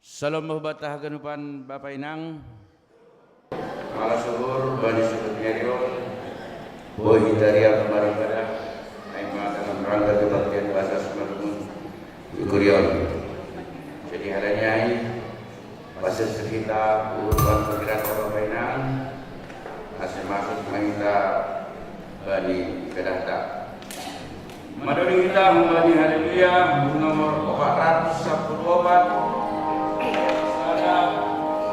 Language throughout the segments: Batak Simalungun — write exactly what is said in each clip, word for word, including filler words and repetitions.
Salom bahubatahaken upan Bapa Inang. Malas ukur bani sebetnya rio, boh ita ria kemari pada, ai mata rangka kebaktian basa semerumun ikurion. Jadi hal nyai, basa sekita urupan pikiran Bapa Inang, asa masuk mahita bani kedahta. Madoni kita mambani Haleluya nomor empat ratus sepuluh opat. Sada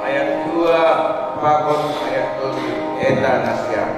ayat dua, pakon ayat tujuh. Eta nasihat.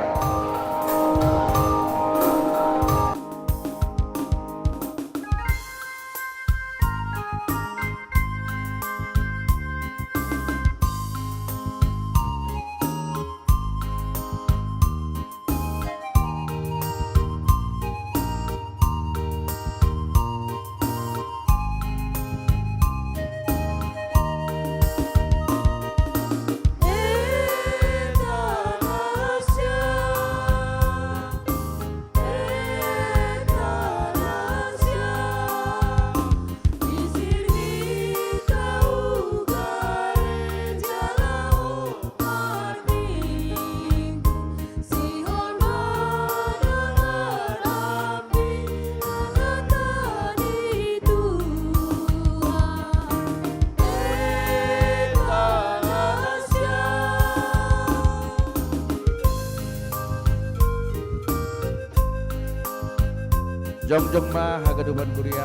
Jongjong ma haganupan kuria.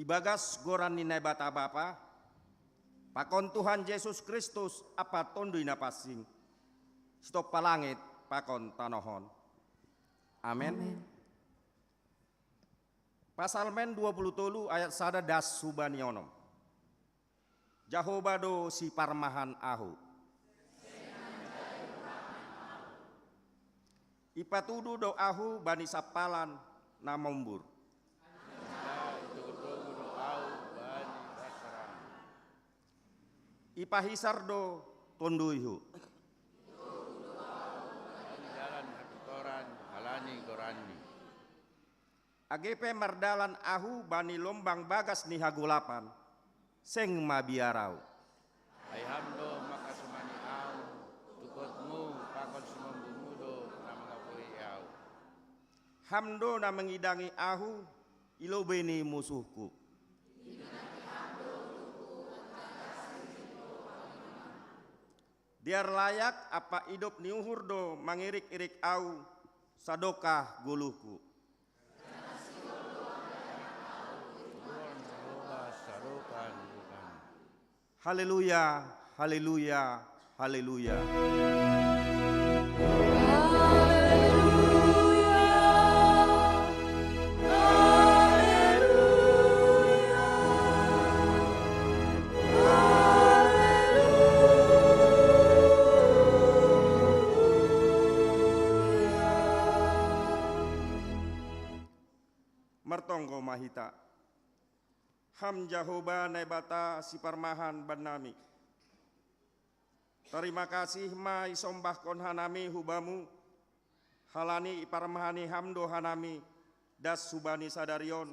Ibagas goran ni Naibata Bapa, pakon Tuhan Jesus Kristus, ampa Tonduy Napansing, sitop langit pakon tanoh on. Amen. Amen. Psalmen dua puluh tolu ayat sada das hubani onom. Jahowa do siparmahan ahu. Ipatudu do ahu bani sampalan na mombur. Itogu-togu do ahu bani pasaran. Ipahisar do tonduyhu. Dalan hapitoran halani goranni. Age pe mardalan ahu bani lombang bagas ni hagolapan, seng mabiar ahu. Ai Ham do mangkasomani ahu, tungkotmu pakon sumombumu do na mangapuhi ahu. Ham do na mangidangi ahu i lobei ni musuhku. Dear layak ampa idop ni uhur do mangirik-irik ahu sadokah goluhku. Haleluya, haleluya, haleluya. Martonggo ma hita. Ham Jahowa Naibata siparmahan bannami. Tarima kasih ma isombahkon hanami hu Bamu, halani iparmahani Ham do hanami das hubani sadari on,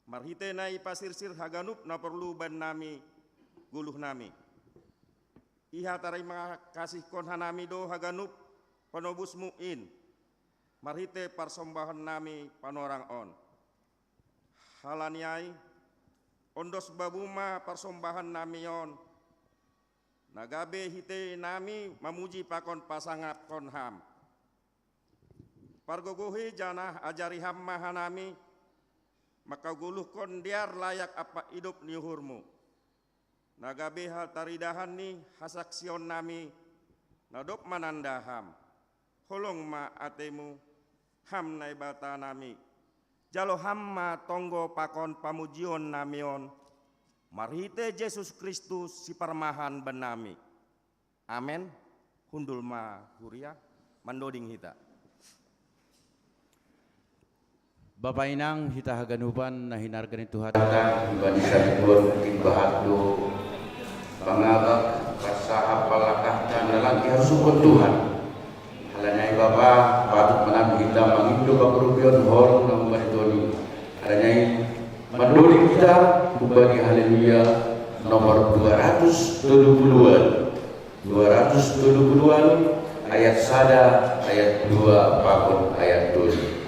marhitei na ipasirsir haganup na porlu bannami goluhnami. Iha tarima kasihkon hanami do haganup panobusMu in, marhitei parsombahonnami panorang on. Halani ai, ondos Bamu ma parsombahonnami on, na gabe hitei nami mamuji pakon pasangapkon Ham. Pargogohi janah ajari Ham ma hanami, mangkagoluhkon dear layak ampa idop ni uhurMu. Na gabe hataridahan ni hasaksionnami, na dob mananda Ham. Holong ma ateiMu, Ham Naibatanami. Jalo Ham ma tonggo pakon pamujionnami on, marhitei Jesus Kristus siparmahan bannami. Amen. Hundul ma huria, mandoding hita. Bapa inang hita haganupan na hinarga ni Tuhanta. Bani saribuan tingbahat do pangabak, parsahap palakahta na lang ihasohon Tuhan. Halani ai Bapa, patut ma nang hita mangindo pangurupkon holong na humbani toni. Halani ai mandoding hita humbani Haleluya nomor dua ratus tolu puluh an. Dua ratus tolu puluh an, ayat sada, ayat dua pakun ayat tolu.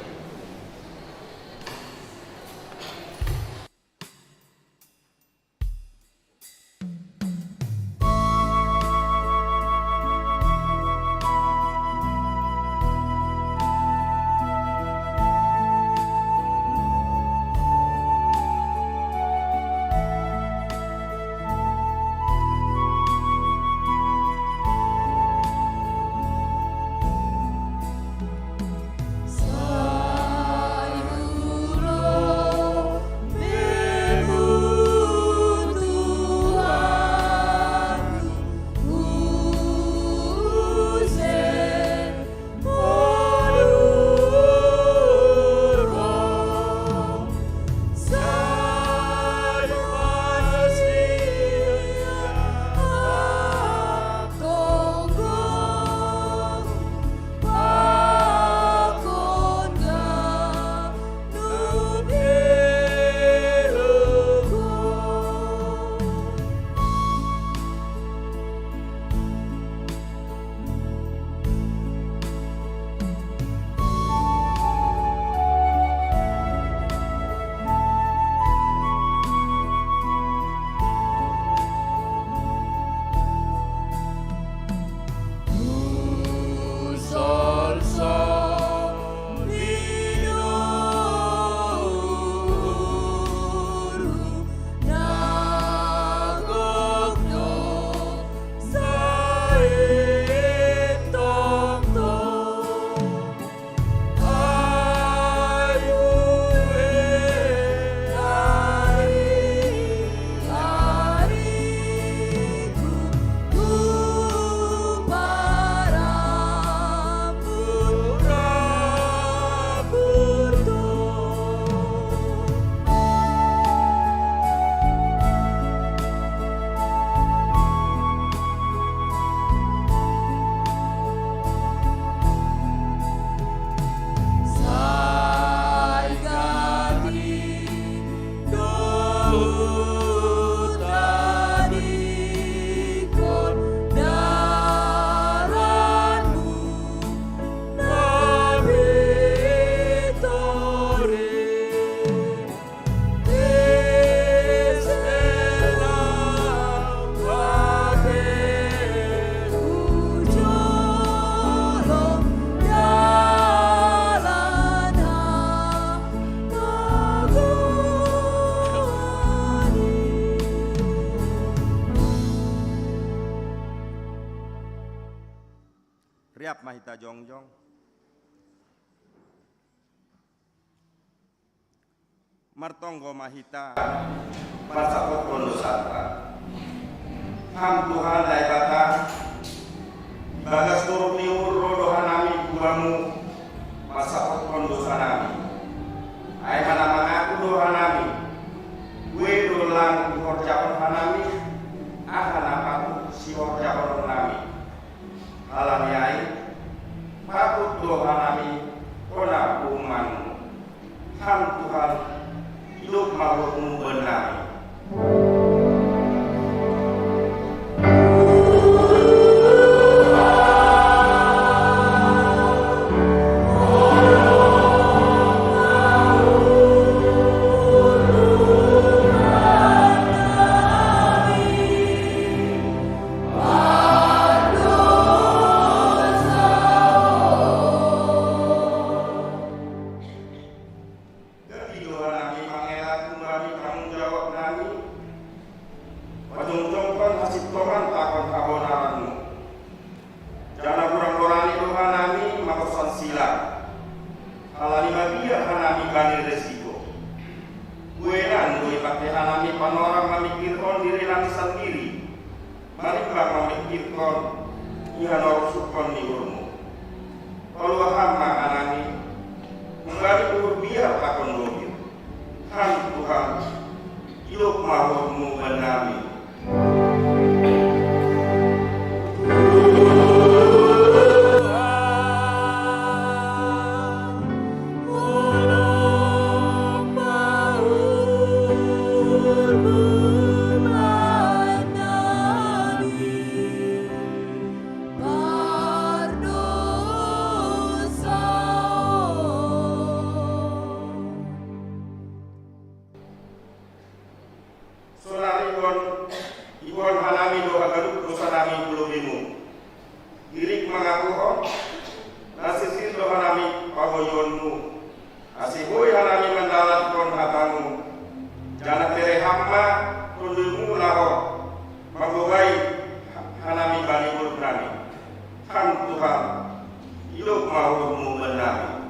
Riap ma hita jongjong. Martonggo ma hita, marsapotkon dosanta. Ham Tuhan Naibata, ibagas torop ni uhur ro do hanami tu Bamu, marsapotkon dosanami. Ai ma na mangaku do hanami, buei do lang dihorjahon hanami aha na patut sihorjahononnami. Halani ai, patut do hanami hona urumanmu. Ham Tuhan, idop ma uhurmu bennami. Hidup ma uhurmu bennami.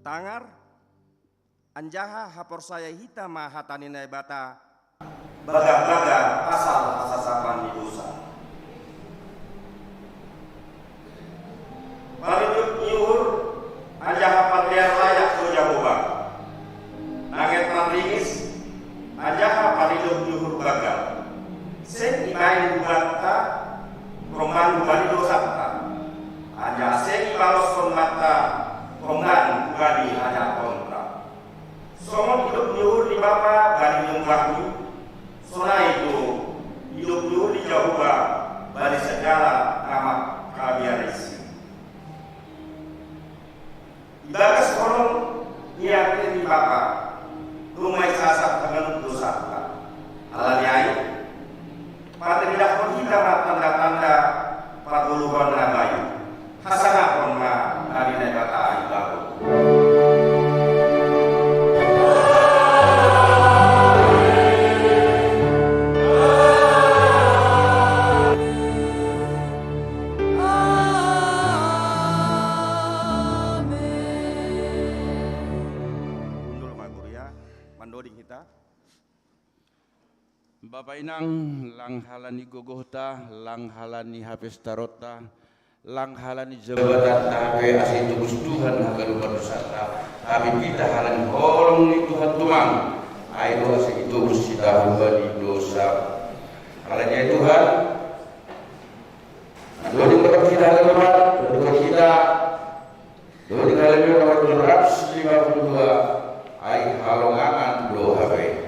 Tangar, anjaha haporsayai hita ma hata ni Naibata, bagah-bagah pasal hasasapan ni dosa. Paridop ni uhur anjaha pandear layak tu Jahowa. Nanget manringis anjaha paridop ni uhur gagal. Seng ibaen hubanta ronggan hubani dosanta, anjaha seng ibaloskon banta ronggan hubani hajahatonta. Songon idop ni uhur ni bapa bani na umbahen, sonai do idop ni uhur ni Jahowa bani sagala na mangkabiarisi. Ibagas holong ni ate ni bapa, domma isasap haganup dosanta. Halani ai, pateridahon hita ma tanda-tanda pargoluhan na bayu. Hasangapon ma na ni Naibata i bahu. Hundul ma guru ya, mandoding hita. Bapa inang, lang halani gogohta, lang halani hapestaronta, lang halani jabatanta hape ase itobus Tuhan haganupan dosanta, tapi hita halani holong ni Tuhan tumang, ai do ase itobus hita humbani dosa. Halani ai Tuhan, doding dohot hita haganupan, doding dohot hita, doding halani nomor tujuh ratus lima puluh dua, ai halongangan do hape.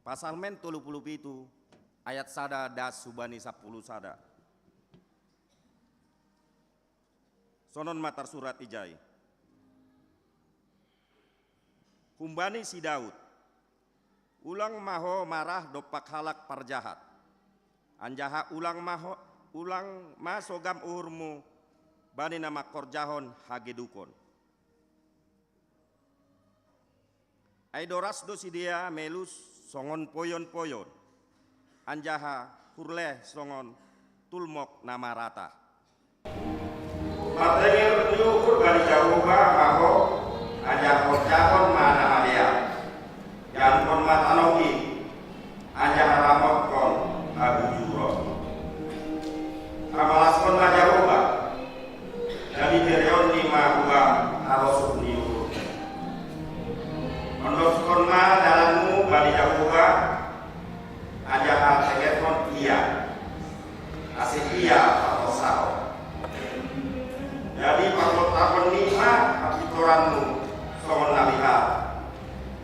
Pasalmen tolu puluh pitu, ayat sada das hubani sapuluh sada. Sonon ma tarsurat ijai. Humbani si Daud, ulang ma ho marah dompak halak parjahat, anjaha ulang ma ho, ulang ma sogam uhurmu bani na mangkorjahon hagedukon. Ai doras do sidea melus songon poyon-poyon, anjaha hurleh songon tulmok na marata. Martenger ni uhur bani Jahowa ma ho, anjaha horjahon ma na madear. Jankon ma tanoh i, anjaha ramotkon habujuron. Hamalaskon ma Jahowa, jadi bereon ni ma huam harosuk ni uhur. Ondoskon ma dalanmu bani Jahowa, anjaha tengerhon ia, ase ia patosahon. Jadi patotapon ni ma hapintoranmu songon na bihar,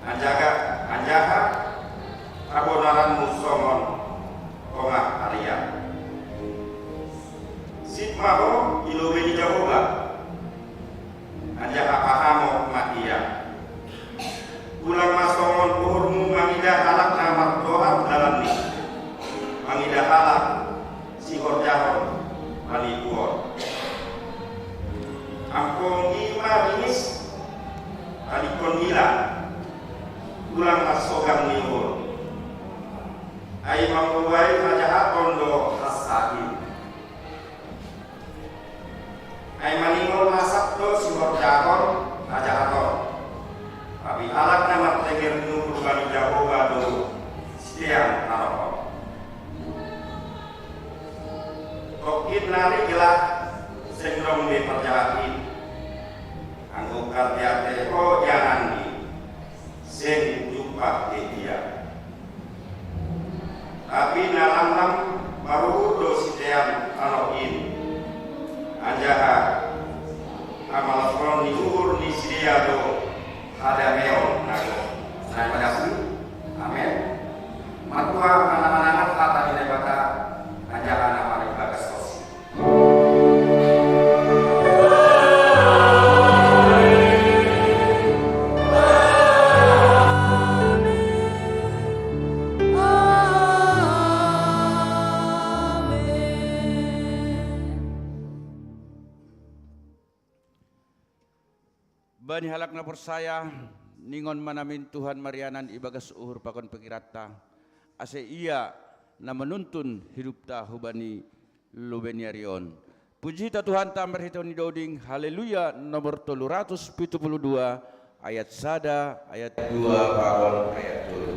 anjaga, anjaha habonaranmu songon tongah arian. Sip ma ho i lobei ni Jahowa, anjaha pahamok ma ia. Ulang ma songon uhurmu mangidah halak na mardohar dalanni, mangidah halak sihorjahon panipuon. Ampo i ma ringis, tadingkon ngila, ulang marsogam ni uhur. Ai mambobai hajahaton do hansahim. Ai maningon asap do sihorjahon hajahaton. Tapi halak na martenger ni uhur bani Jahowa do sitean harohon. Tongkin nari gelah seng dong be parjahat i. Anggo karja pe ho jangan i, seng jumpah be ia. Tapi na lamlam maruhur do sitean tanoh in, anjaha hamalaskon ni uhur ni sidea do hadameon na gok. Sai madasi. Amen. Martua manangan hata ni Naibata, anjaha na paling bagas tosi. Bani halak na porsaya, ningon ma namin Tuhan marianan ibagas uhur pakon pingkiranta, ase ia na manuntun hidupta hubani lobei ni ari on. Puji hita Tuhanta marhitehon ni doding, Haleluya, nomor tolu ratus pitu puluh dua, ayat sada, ayat dua pakon ayat tolu.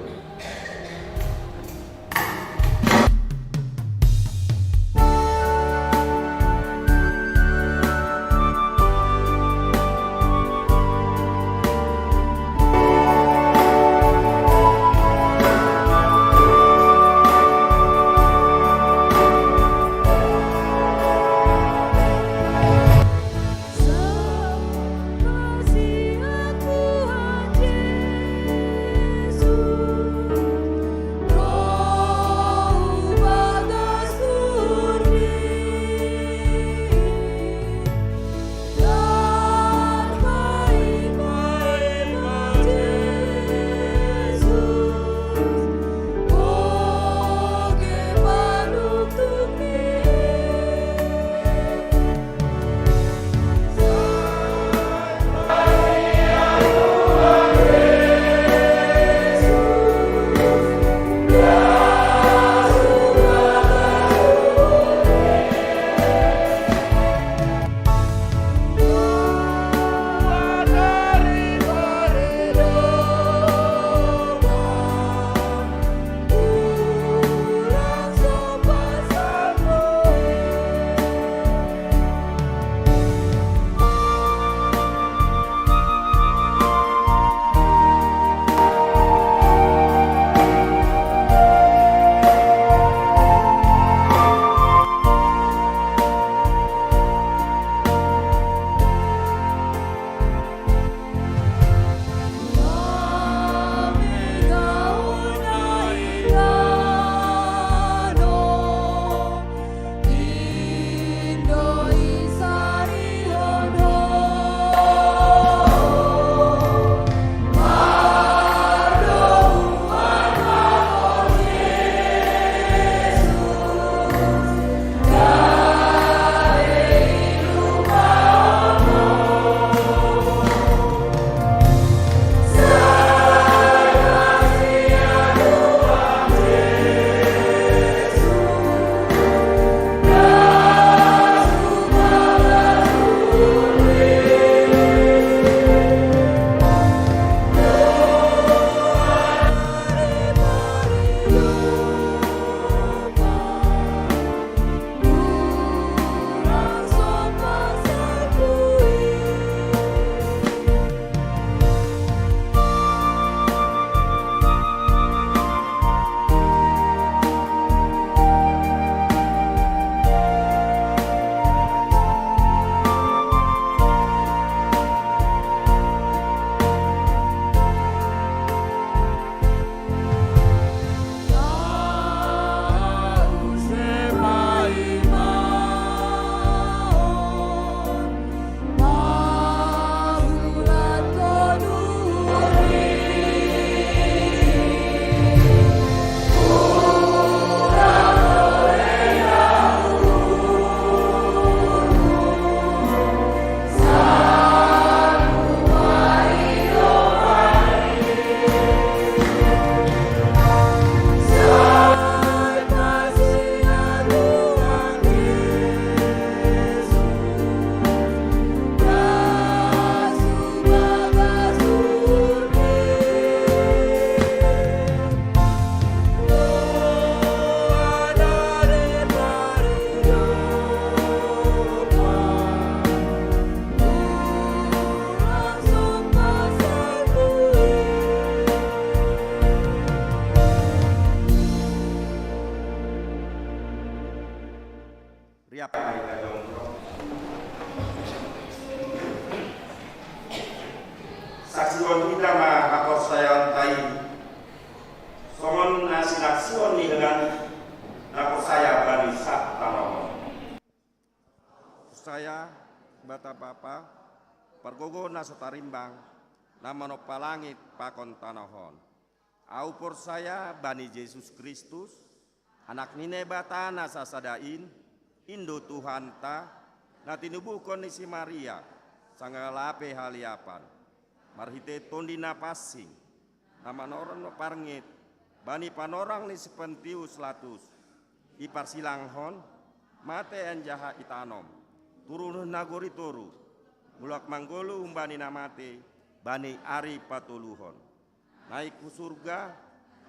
Saksihon hita ma haporsayaonta i, songon na sinaksihon ni haganup na porsaya bani sab tanoh on. Porsaya Debata Bapa, pargogoh na so tarimbang, na manompa langit pakon tanoh on. Ahu porsaya bani Jesus Kristus, Anak ni Naibata na sasada in, in do Tuhanta, na tinubuhkon ni si Maria, sanggar lape haliapan, marhite Tondi Napansing, na manoran parngit bani panorang ni si Pontius Pilatus, diparsilanghon, mate anjaha itanom, turun hu nagori toruh, mulak manggoluh humbani na mate bani ari patoluhon, naik hu surga,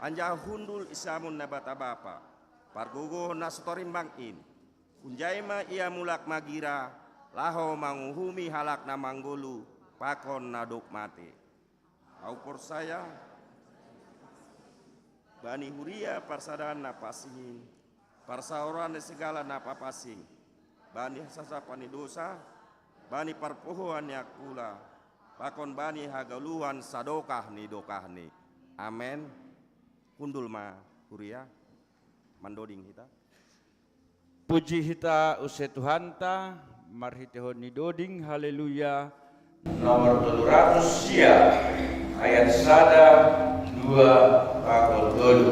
anjaha hundul di siamun Naibata Bapa, pargogoh na so tarimbang in. Hunjai ma Ia mulak magira, laho manguhumi halak na manggoluh pakon na dob mate. Ahu porsaya bani huria parsadaan na pansing in, parsaoran ni sagala na papansing, bani hasasapan ni dosa, bani parpohoan ni angkula, pakon bani hagoluhan sadokah ni dokahni. Amen. Hundul ma huria, mandoding hita. Puji hita use Tuhanta, marhitehon ni doding haleluya. Nomor tolu ratus sia, ayat sada, dua, pakon tolu.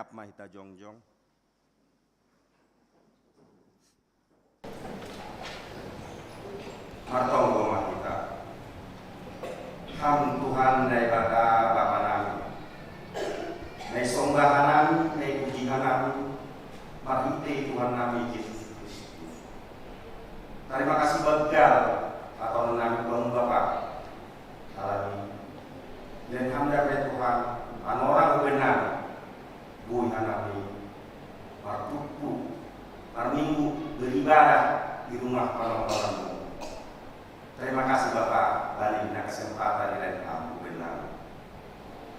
Apa hita jongjong? Martonggo ma hita. Ham Tuhan Naibata Bapa nami, naisongga hanami, naipuji hanami, marhite Tuhan nami Jesus Kristus. Tarima kasih banggal hatonon nami Bapa. Alani, lehen Ham dame Tuhan, panorang hu bennami, boi hanami marpukpu, marminggu, beribadah di rumah panongkonan-Mu. Tarima kasih Bapa, bani na kesempatan ni lehen Ham hu bennami.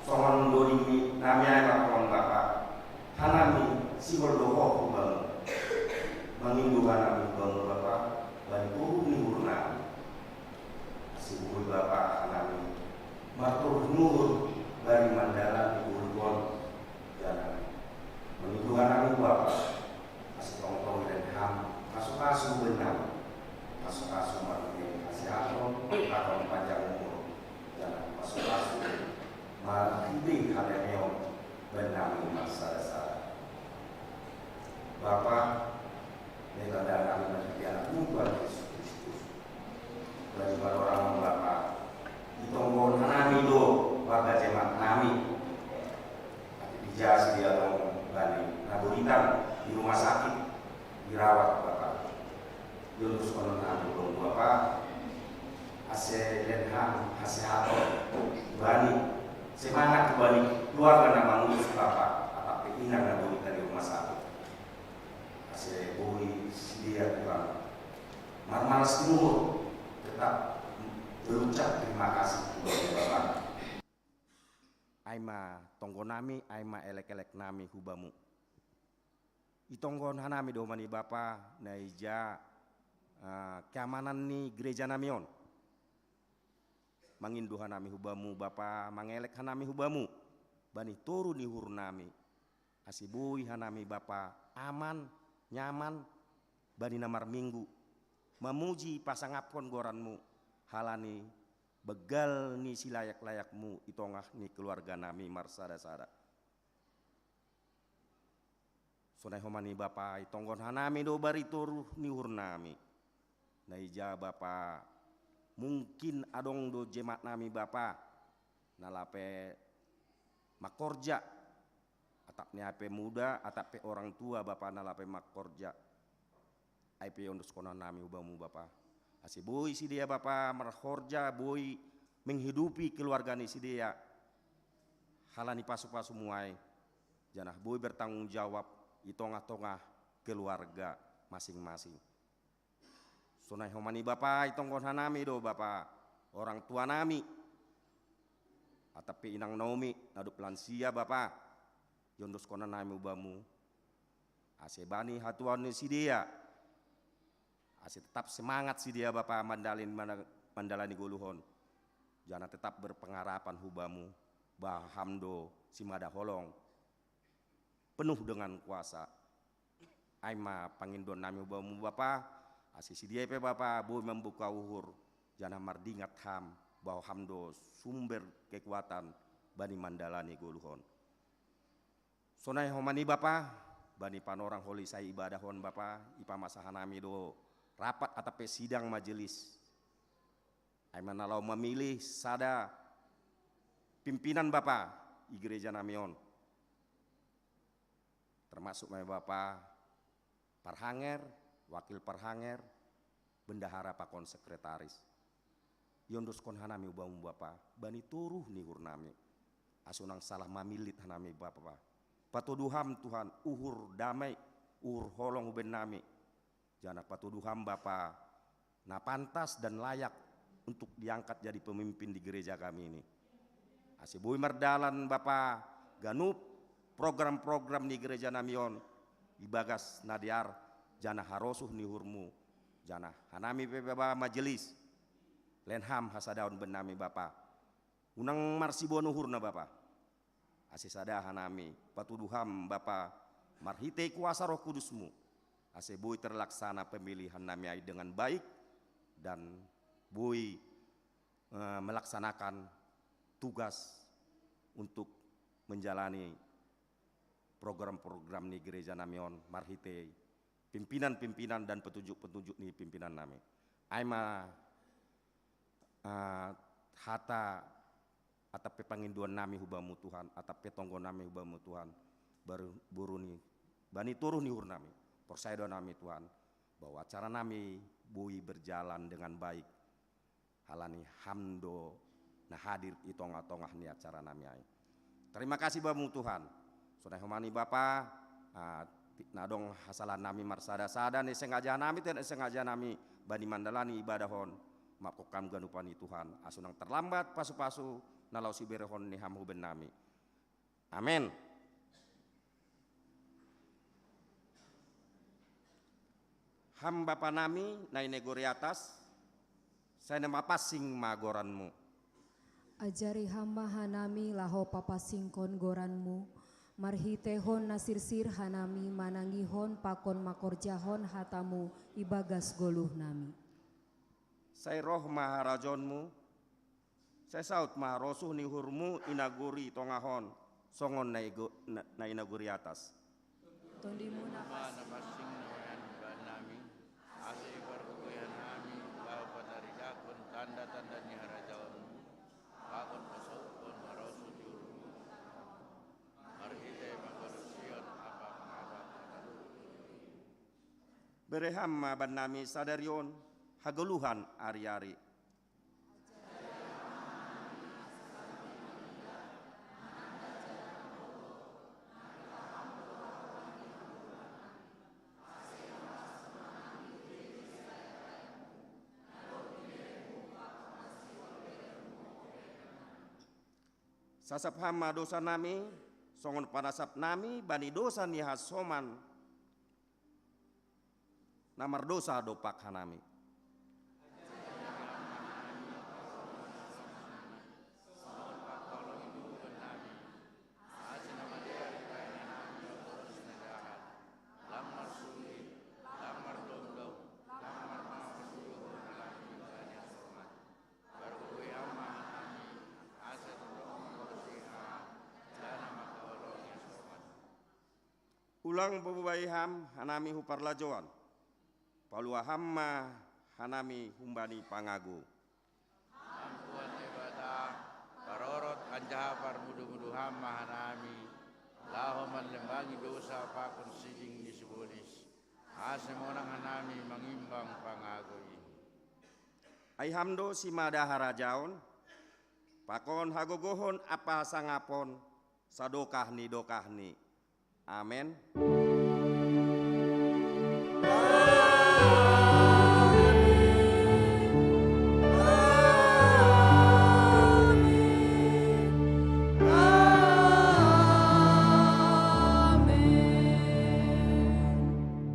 Songon doding ni nami ai ma Tuhan Bapa, hanami sihol do ho hu Bamu. Mangindo hanami hu Bamu Bapa, bani toru ni uhurnami. Ase boi Bapa hanami martoru ni uhur bani mandalani gokhon, jala mangindo hanami Bapa, ase tongtong lehen Ham pasupasu bennami, pasupasu marhite hasehaton, pakon panjang umur, jala pasupasu marhite hadameon bennami marsadasada. Bapa, naeng tanda nami marhite Anak-Mu Tuhan Jesus Kristus. Bani panorang Bapa, itonggohon hanami do warga jemaat nami. Tapi di jas dia dong bani na boritan di rumah sakit, dirawat Bapa. Iondoskon hanami do Bapa, ase lehen Ham hasehaton bani, semangat bani keluarga na mangurus Bapa, atap pe inang na boritan di rumah sakit. Ase boi sidea Tuhan marmalas ni uhur tetap berucap terima kasih kepada Bapa. Ai ma tonggo nami, ai ma elek-elek nami hu Bamu. Itonggohon hanami do bani Bapa, na ija, eh, keamanan ni gereja nami on. Mangindo hanami hu Bamu Bapa, mangelek hanami hu Bamu bani toru ni uhurnami. Ase boi hanami Bapa aman, nyaman, bani na marminggu, mamuji pasangapkon goran-Mu, halani banggal ni silayak-layak-Mu i tongah ni keluarga nami marsadasada. Sonai homa ni Bapa, itonggohon hanami do bani toru ni uhurnami. Na ija Bapa, mungkin adong do jemaat nami Bapa, na lape mangkorja, atap ni ai pe muda, atap pe orang tua Bapa na lape mangkorja. Ai pe iondoskon hanami hu Bamu Bapa. Ase boi sidea Bapa marhorja, boi menghidupi keluarga ni sidea. Halani pasu-pasu-Mu ai, janah boi bertanggung jawab i tongah-tongah keluarga masing-masing. Sonai homa ni Bapa, itonggohon hanami do Bapa, orang tua nami, atap pe inang nami, na dob lansia Bapa, iondoskon hanami hu Bamu. Ase bani hatuaon ni sidea, ase tetap semangat sidea Bapa mandalani, mandalani goluhon. Janah tetap berpengharapan hu Bamu, bahwa Ham do simada holong, penuh dengan kuasa. Ai ma pangindoan nami hu Bamu Bapa, ase sidea pe Bapa boi mambuka uhur, janah mardingat Ham, bahwa Ham do sumber kekuatan bani mandalani goluhon. Sonai homa ni Bapa, bani panorang holi sai ibadah on Bapa, ipamasa hanami do rapat atap pe sidang majelis. Ai ma na laho mamilih sada pimpinan Bapa i gereja nami on. Termasuk ma Bapa parhanger, wakil parhanger, bendahara pakon sekretaris. Iondoskon hanami hu Bamu Bapa, bani toru ni uhurnami. Ase unang salah mamillit hanami Bapa. Patudu Ham Tuhan, uhur dame, uhur holong hu bennami. Janah patudu Ham Bapa, na pantas dan layak untuk diangkat jadi pemimpin di gereja kami ini. Ase boi mardalan Bapa ganup program-program ni gereja nami on, ibagas na dear, janah harosuh ni uhur-Mu, janah hanami pe Bapa majelis, lehen Ham hasadaon bennami Bapa. Unang marsiboan uhurna Bapa. Ase sada hanami, patudu Ham Bapa, marhite kuasa Roh Kudus-Mu, ase boi terlaksana pemilihan nami ai dengan baik, dan boi, eh, melaksanakan tugas untuk menjalani program-program ni gereja nami on marhitei pimpinan-pimpinan dan petunjuk-petunjuk ni pimpinan nami. Ai ma, ah, hata atap pe panginduan nami hu Bamu Tuhan, atap pe tonggo nami hu Bamu Tuhan, baru buruni bani turuh ni uhur nami. Porsaya do nami Tuhan, bahwa acara nami boi berjalan dengan baik. Halani Ham do na hadir i tongah-tongah ni acara nami ai. Terima kasih Bamu Tuhan. Sonai homa ni Bapa, ah, ti-, na adong hasalahan nami marsada-sada, na sengaja nami, tidak sengaja nami bani mandalani ibadah on, maafkon Ham ganupan i Tuhan. Asa unang terlambat pasu-pasu na laho siberehon ni Ham hu bahen nami. Amen. Ham Bapa nami na i nagori atas, sai na mapansing ma goranMu. Ajari Ham ma hanami laho papansingkon goranMu, marhiteihon na sirsir hanami manangihon pakon mangkorjahon hataMu ibagas goluh nami. Sai roh ma harajaonMu, sai saut ma rosuh ni uhurMu i nagori tongah on, songon na i go-, na, na i nagori atas. TondiMu na pansing na pansing na bahen nami, asa ipargogoi hanami laho pataridahkon tanda-tanda ni harajaonMu, pakon pasauthon harosuh ni uhurMu, marhitei panghalusion ampa pangabak hataMu. Bere Ham ma bannami sadari on hagoluhan ari-ari. Sasap Ham ma dosa nami, songon panasap nami bani dosa ni hasoman na mardosa dompak hanami. Ulang bobai Ham hanami hu parlajouan, palua Ham ma hanami humbani pangagou. Ham Tuhan Debata, parorot anjaha parmudu-mudu Ham ma hanami, laho manlembangi dosa pakon siding ni sibolis, asa monang hanami mangimbang pangagou i. Ai Ham do simada harajaon, pakon hagogohon ampa hasangapon, sadokah ni dokahni. Amen.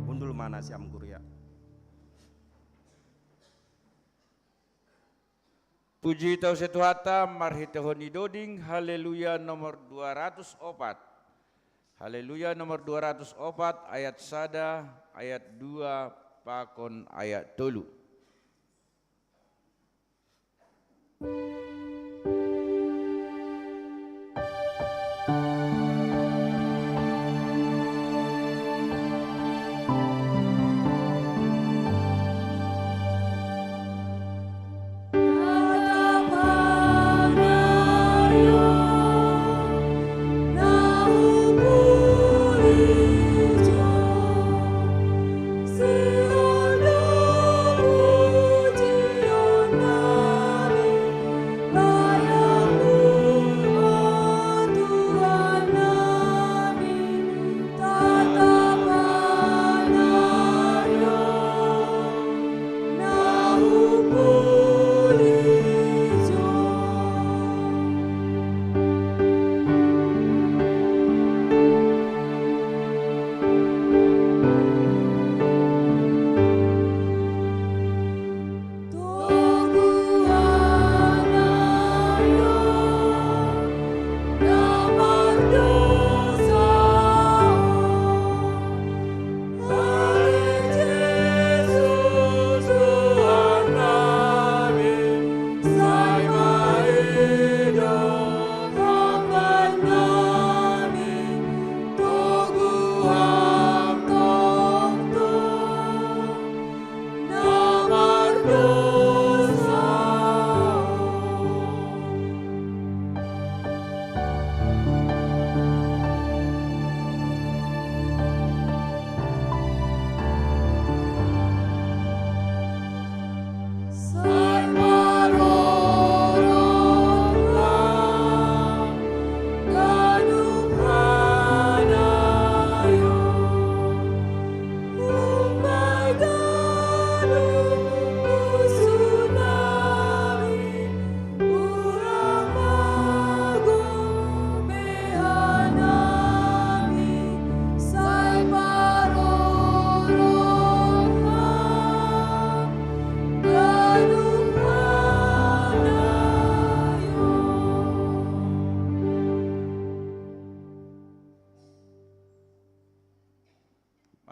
Hundul ma nasiam, Guru, ya. Puji tausi Tuhanta marhitehon ni doding Haleluya nomor dua ratus opat. Haleluya nomor dua ratus opat, ayat sada, ayat dua, pakon ayat tolu.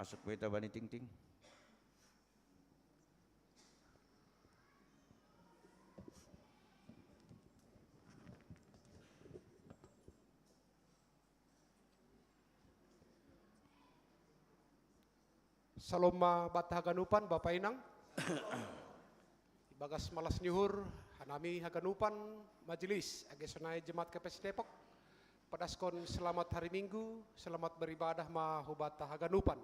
Masuk beta bani tingting. Salom ma banta haganupan, Bapa Inang. Ibagas malas ni uhur hanami haganupan majelis, age sonai Jemaat K P S Depok, padaskon selamat hari Minggu, selamat beribadah ma hu banta haganupan.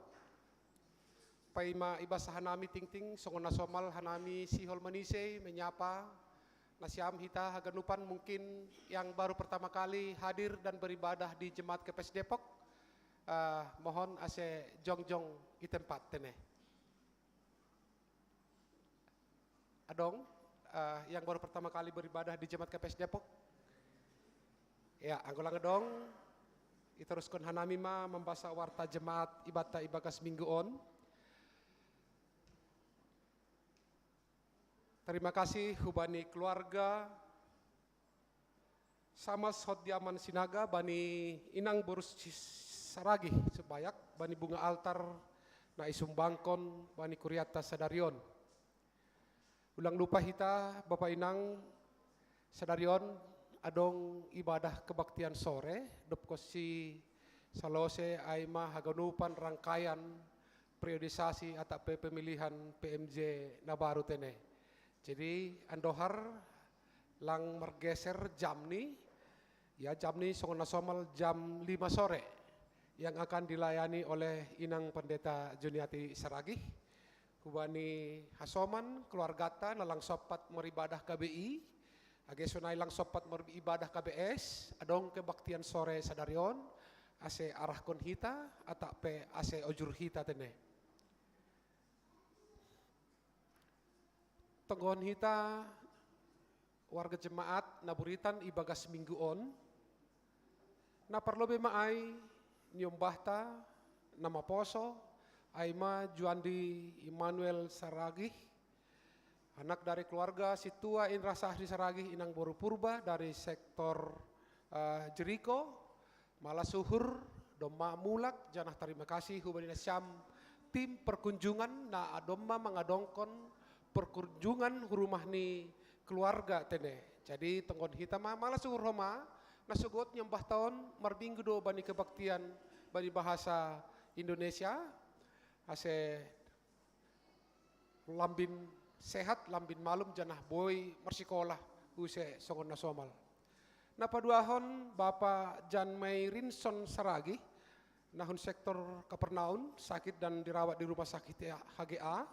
Paima ibasa hanami tingting, songon na somal hanami sihol manise menyapa nasiam hita haganupan, mungkin yang baru pertama kali hadir dan beribadah di Jemaat K P S Depok, eh, mohon ase jongjong i tempat tene. Adong, eh, yang baru pertama kali beribadah di Jemaat K P S Depok? Ya, anggo lang adong, itaruskon hanami ma mambasa warta jemaat ibanta ibagas minggu on. Terima kasih hubani keluarga Samas Hotdiaman Sinaga, bani inang boru Saragih Situmorang, bani bunga altar na isumbangkon bani kurianta sadari on. Ulang lupa hita, Bapa Inang, sadari on adong ibadah kebaktian sore, dob konsi salose ai ma haganupan rangkaian periodisasi atap pe pemilihan P M J na baru tene. Jadi, andohar lang margeser jamni, ya, jamni songon na somal jam lima sore, yang akan dilayani oleh Inang Pendeta Juniati Saragih. Hubani hasoman keluargata na lang sompat maribadah K B I, age sonai lang sompat maribadah K B S, adong kebaktian sore sadari on, ase arahkon hita, atap pe ase ojur hita tene. Tonggohon hita warga jemaat na buritan ibagas minggu on, na parlobei ma ai niombahta na maposo, ai ma Juandi Immanuel Saragih, anak dari keluarga Sintua Indra Sahri Saragih, inang boru Purba dari sektor, eh, Jeriko, malas uhur, domma mulak, janah tarima kasih hubani nasiam tim perkunjungan na domma mangadongkon perkunjungan hu rumah ni keluarga tene. Jadi tonggohon hita ma malas uhur homa, na sogot niombahta on marminggu do bani kebaktian bani bahasa Indonesia, ase lambin sehat, lambin malum, janah boi marsikola use songon na somal. Na paduahon Bapa Jan Mairinson Saragih, na hun sektor Kapernaum, sakit dan dirawat di rumah sakit H G A,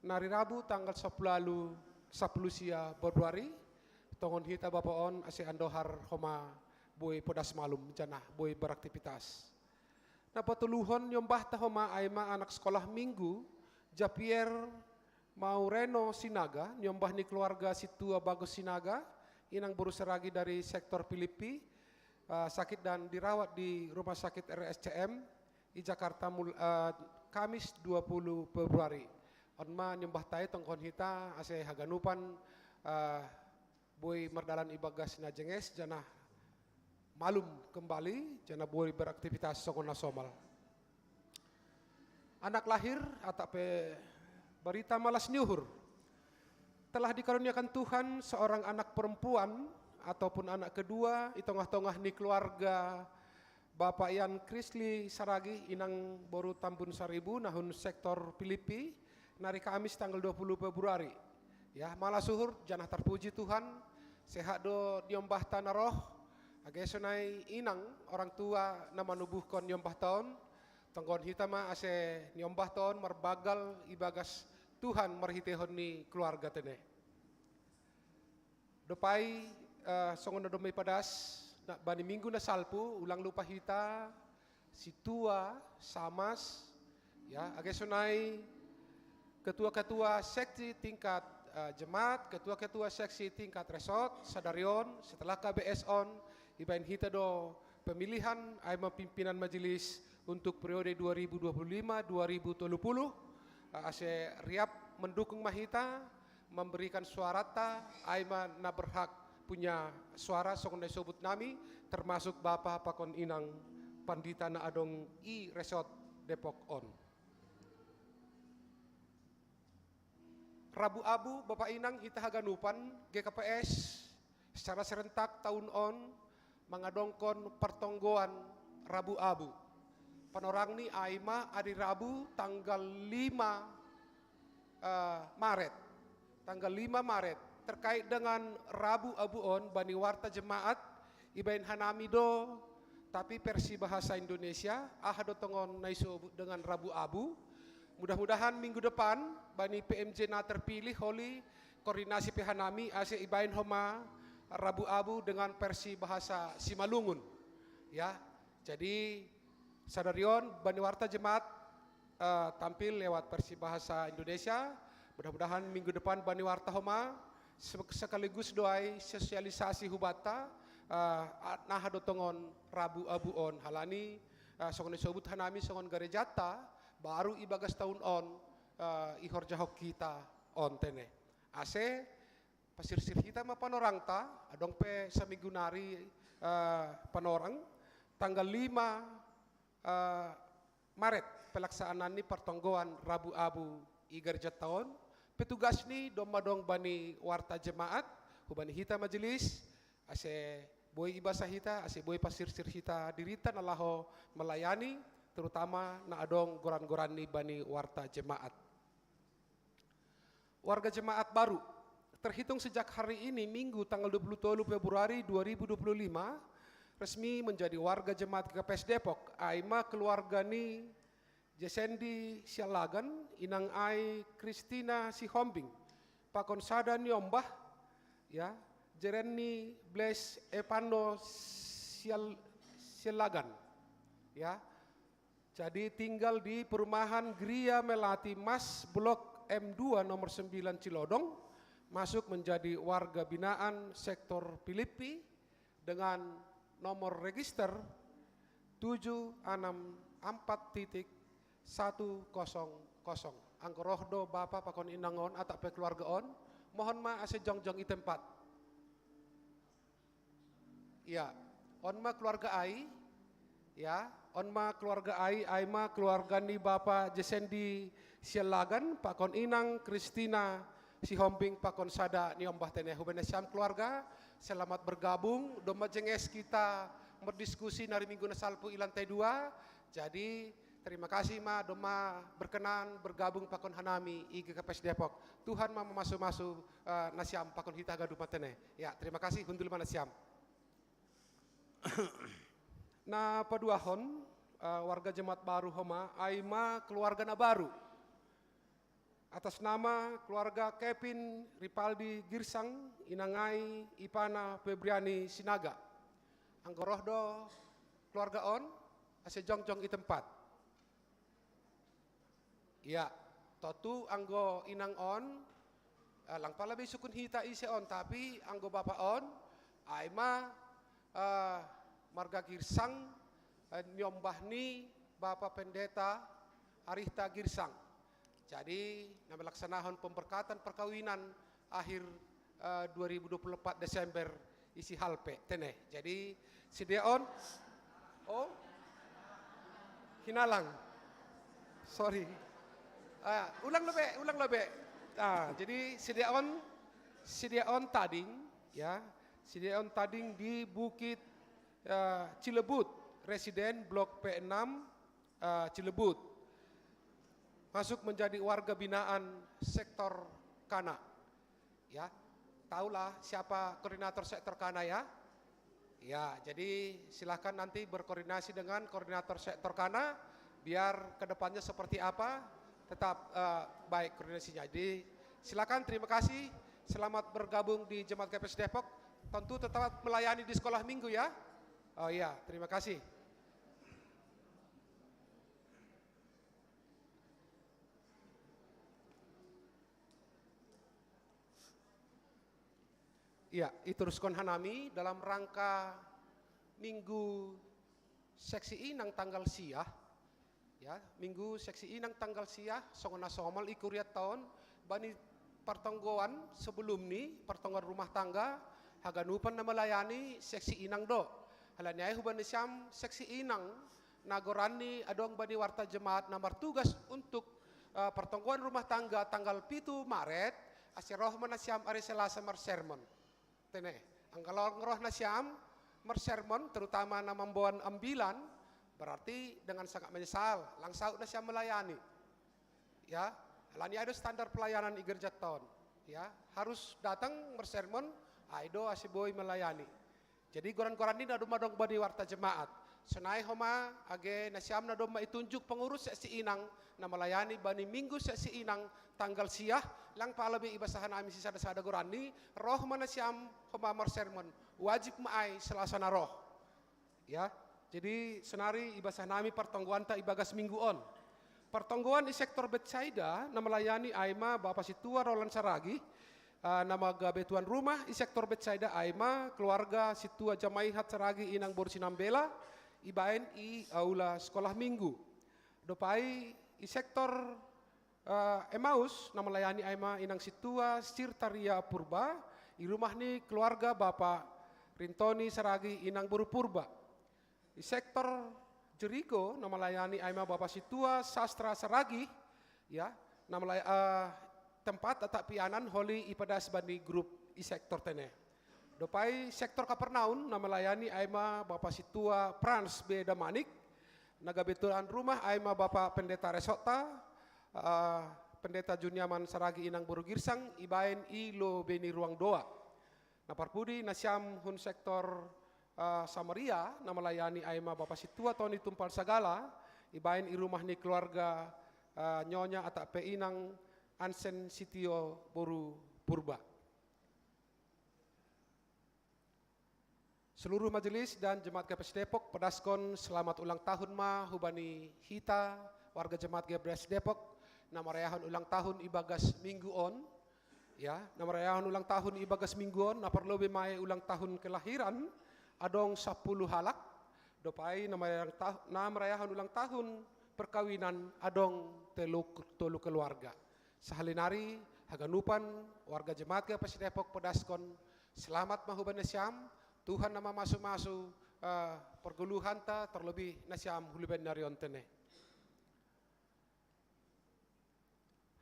na hari Rabu tanggal sapuluh, sapuluh sia Februari, tonggohon hita Bapa on ase andohar homa boi podas malum, janah boi beraktivitas. Na patoluhon niombahta homa ai ma anak sekolah minggu, Japier Maureno Sinaga, niombah ni keluarga Sintua Bagus Sinaga, inang boru Saragih dari sektor Pilipi, eh, sakit dan dirawat di Rumah Sakit R S C M di Jakarta mul-, eh, Kamis dua puluh Februari. On ma niombahta i, tonggohon hita ase haganupan, eh, boi mardalan ibagas na jenges, janah malum kembali, janah boi beraktivitas songon na somal. Anak lahir, atap pe barita malas ni uhur. Telah dikaruniakan Tuhan seorang anak perempuan ataupun anak kedua di tengah-tengah ni keluarga Bapak Yan Krisli Saragih, inang boru Tambun Saribu, na hun sektor Pilipi, na hari Kamis tanggal dua puluh Februari. Ya, malas uhur, janah tarpuji Tuhan, sehat do niombahta na roh, age sonai inang, orang tua, na manubuhkon niombahta on, tonggohon hita ma ase niombahta on marbanggal ibagas Tuhan marhiteihon ni keluarga tene. Dob ai, eh, songon na domma ipadas, na, bani minggu na salpu, ulang lupa hita, Sintua, Samas, ya, age sonai ketua-ketua seksi tingkat, eh, jemaat, ketua-ketua seksi tingkat resort, sadari on, setelah K B S on, ibaen hita do pemilihan ai ma pimpinan majelis untuk periode dua ribu dua puluh lima dua ribu tolu puluh, eh, ase riap mendukung ma hita, memberikan suarata, ai ma na berhak punya suara songon na isobut nami, termasuk bapa pakon inang pandita na adong i resort Depok on. Rabu Abu, Bapak Inang, hita haganupan, G K P S, secara serentak tahun on, mangadongkon partonggoan Rabu Abu. Panorang ni ai ma ari Rabu tanggal lima eh, Maret. Tanggal lima Maret. Terkait dengan Rabu Abu on, bani warta jemaat, ibaen hanami do, tapi versi bahasa Indonesia, aha do tongon na isobut dengan Rabu Abu. Mudah-mudahan minggu depan, bani P M J na terpilih, holi koordinasi pe hanami, ase ibaen homa Rabu Abu dengan versi bahasa Simalungun. Ya, jadi sadarion, bani warta jemaat eh, tampil lewat versi bahasa Indonesia. Mudah-mudahan minggu depan bani warta homa se- sekaligus do ai sosialisasi hubanta eh, a- naha do tongon Rabu Abu on. Halani eh, songon isobut hanami songon garejata baru ibagas tahun on eh, ihorjahon hita on tene. Ase pasirsir hita ma panorangta, adong pe saminggu nari eh, panorang, tanggal lima eh, Maret, pelaksanaan ni partonggoan Rabu Abu i garejata on, petugas ni domma dong bani warta jemaat, hubani hita majelis, ase boi ibasa hita, ase boi pasirsir hita dirita na laho melayani, terutama na adong goran-goran ni bani warta jemaat. Warga jemaat baru, terhitung sejak hari ini, Minggu, tanggal dua puluh tolu Februari dua ribu dua puluh lima, resmi menjadi warga jemaat G K P S Depok, ai ma keluarga ni Jesendi Sialagan, inang ai Kristina Sihombing, pakon sada niombah, ya, Jerenni Bles Epano Sial, Sialagan, ya. Jadi tinggal di perumahan Gria Melati Mas, Blok M dua, nomor sembilan Cilodong, masuk menjadi warga binaan sektor Pilippi dengan nomor register tujuh enam empat titik satu kosong kosong. Anggo roh do bapa pakon inang on, atak pe keluarga on, mohon ma ase jongjong i tempat. Ya, on ma keluarga ai, ya, on ma keluarga ai, ai ma keluarga ni bapa Jesendi Sialagan, pakon inang Kristina Sihombing, pakon sada niombah tene. Hubani nasiam keluarga, selamat bergabung, domma jenges kita merdiskusi nari Minggu na salpu i lantai dua. Jadi, terima kasih ma domma berkenan bergabung pakon hanami i G K P S Depok. Tuhan ma mamasu-masu eh, nasiam pakon hita ganup ma tene. Ya, terima kasih, hundul ma nasiam. Na paduahon eh, warga jemaat baru homa, ai ma keluarga na baru. Atas nama keluarga Kevin Ripaldi Girsang, inang ai ipana Febriani Sinaga. Anggo roh do keluarga on, ase jongjong i tempat. Ya, tontu anggo inang on eh, lang pala be isungkun hita ise on, tapi anggo bapa on, ai ma eh, marga Girsang eh, niombah ni Bapa Pendeta Arihta Girsang. Jadi, na melaksanahon pemberkatan perkawinan akhir eh, dua ribu dua puluh empat Desember isi halpe tene. Jadi, sidea on, oh, hinalang. Sorry. Ah, ulang lobe, ulang lobe. Ah, jadi sidea on, sidea on tading, ya, sidea on tading di Bukit eh, Cilebut, residen Blok P enam eh, Cilebut, masuk menjadi warga binaan sektor Kana. Ya, tahulah siapa koordinator sektor Kana, ya. Ya, jadi silakan nanti berkoordinasi dengan koordinator sektor Kana, biar kedepannya seperti apa, tetap eh, baik koordinasinya. Jadi silakan, terima kasih, selamat bergabung di Jemaat G K P S Depok. Tentu tetap melayani di sekolah minggu, ya. Oh iya, terima kasih. Iya, ituruskon hanami dalam rangka Minggu Seksi Inang tanggal sia. Ya, Minggu Seksi Inang tanggal sia, songon na somal i kurianta on, bani partonggoan sebelum ni, partonggoan rumah tangga, haganupan na melayani Seksi Inang do. Halani ai hubani siam Seksi Inang, na goran ni adong bani warta jemaat na martugas untuk eh, partonggoan rumah tangga tanggal pitu Maret, Ase roh ma nasiam ari Selasa marsermon. Tene, anggalong roh nasiam marsermon, terutama na mamboan ambilan, berarti dengan sangat menyesal, langsau nasiam melayani. Ya, alani ai do standar pelayanan i gereja ton. Ya, harus datang marsermon, ai do ase boi melayani. Jadi goran-goran ni na domma adong bani warta jemaat. Sonai homa age nasiam na domma itunjuk pengurus seksi inang na melayani bani minggu seksi inang tanggal sia, lang pala be ibasah nami sisada-sada goran ni, roh ma nasiam homa marsermon, wajib ma ai Selasa na roh. Ya, jadi sonari ibasah nami partonggoanta ibagas minggu on. Partonggoan i sektor Betsaida na melayani ai ma Bapa Sintua Roland Saragi, ah, na magabe tuan rumah i sektor Betsaida ai ma keluarga Sintua Jamaihat Saragi inang boru Sinambela, ibaen i aula sekolah minggu. Dopai i sektor, eh, Emmaus na melayani ai ma inang Sintua Sirtaria Purba, i rumah ni keluarga Bapa Rintoni Saragi inang boru Purba. I sektor Jeriko na melayani ai ma Bapa Sintua Sastra Saragi, ya, na melay-, eh, tempat atap ianan holi ipadas bani grup i sektor tene. Dopai sektor Kapernaum na melayani ai ma Bapa Sintua Frans B Damanik, na gabe tuan rumah ai ma Bapa Pendeta Resotta, eh, Pendeta Juniaman Saragi inang boru Girsang, ibaen i lobe ni ruang doa. Na parpudi nasiam hun sektor, eh, Samaria, na melayani ai ma Bapa Sintua Toni Tumpal Sagala, ibaen i rumah ni keluarga, eh, Nyonya atap pe inang Ansen Sitio boru Purba. Seluruh majelis dan jemaat G P S Depok, pedaskon selamat ulang tahun ma hubani hita warga jemaat G P S Depok, na marayahon ulang tahun ibagas minggu on, ya, na marayahon ulang tahun ibagas minggu on, na parlobe ma i ulang tahun kelahiran, adong sapuluh halak, dopai na marayahon tah-, na marayahon ulang tahun perkawinan, adong telu, tolu keluarga. Sahali nari, haganupan warga jemaat G P S Depok pedaskon, selamat ma hubani nasiam, Tuhan na mamasu-masu, eh, perguluhanta, terlebih nasiam huluben nari on tene.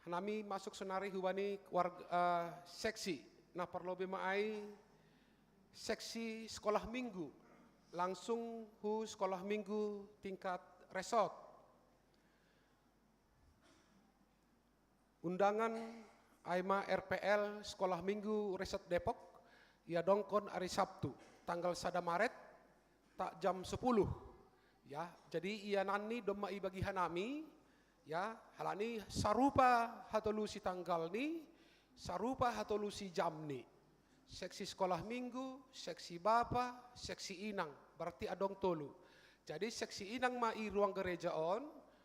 Hanami masuk sonari hubani warg-, eh, seksi, na parlobe ma ai seksi sekolah minggu, langsung hu sekolah minggu tingkat resort. Undangan ai ma R P L Sekolah Minggu Resort Depok, iadongkon ari Sabtu, tanggal sada Maret, tak jam sepuluh. Ya, jadi ianan ni domma ibagi hanami, ya, halani sarupa hatolusi tanggal ni, sarupa hatolusi jam ni. Seksi sekolah minggu, seksi bapa, seksi inang, berarti adong tolu. Jadi seksi inang ma i ruang gereja on,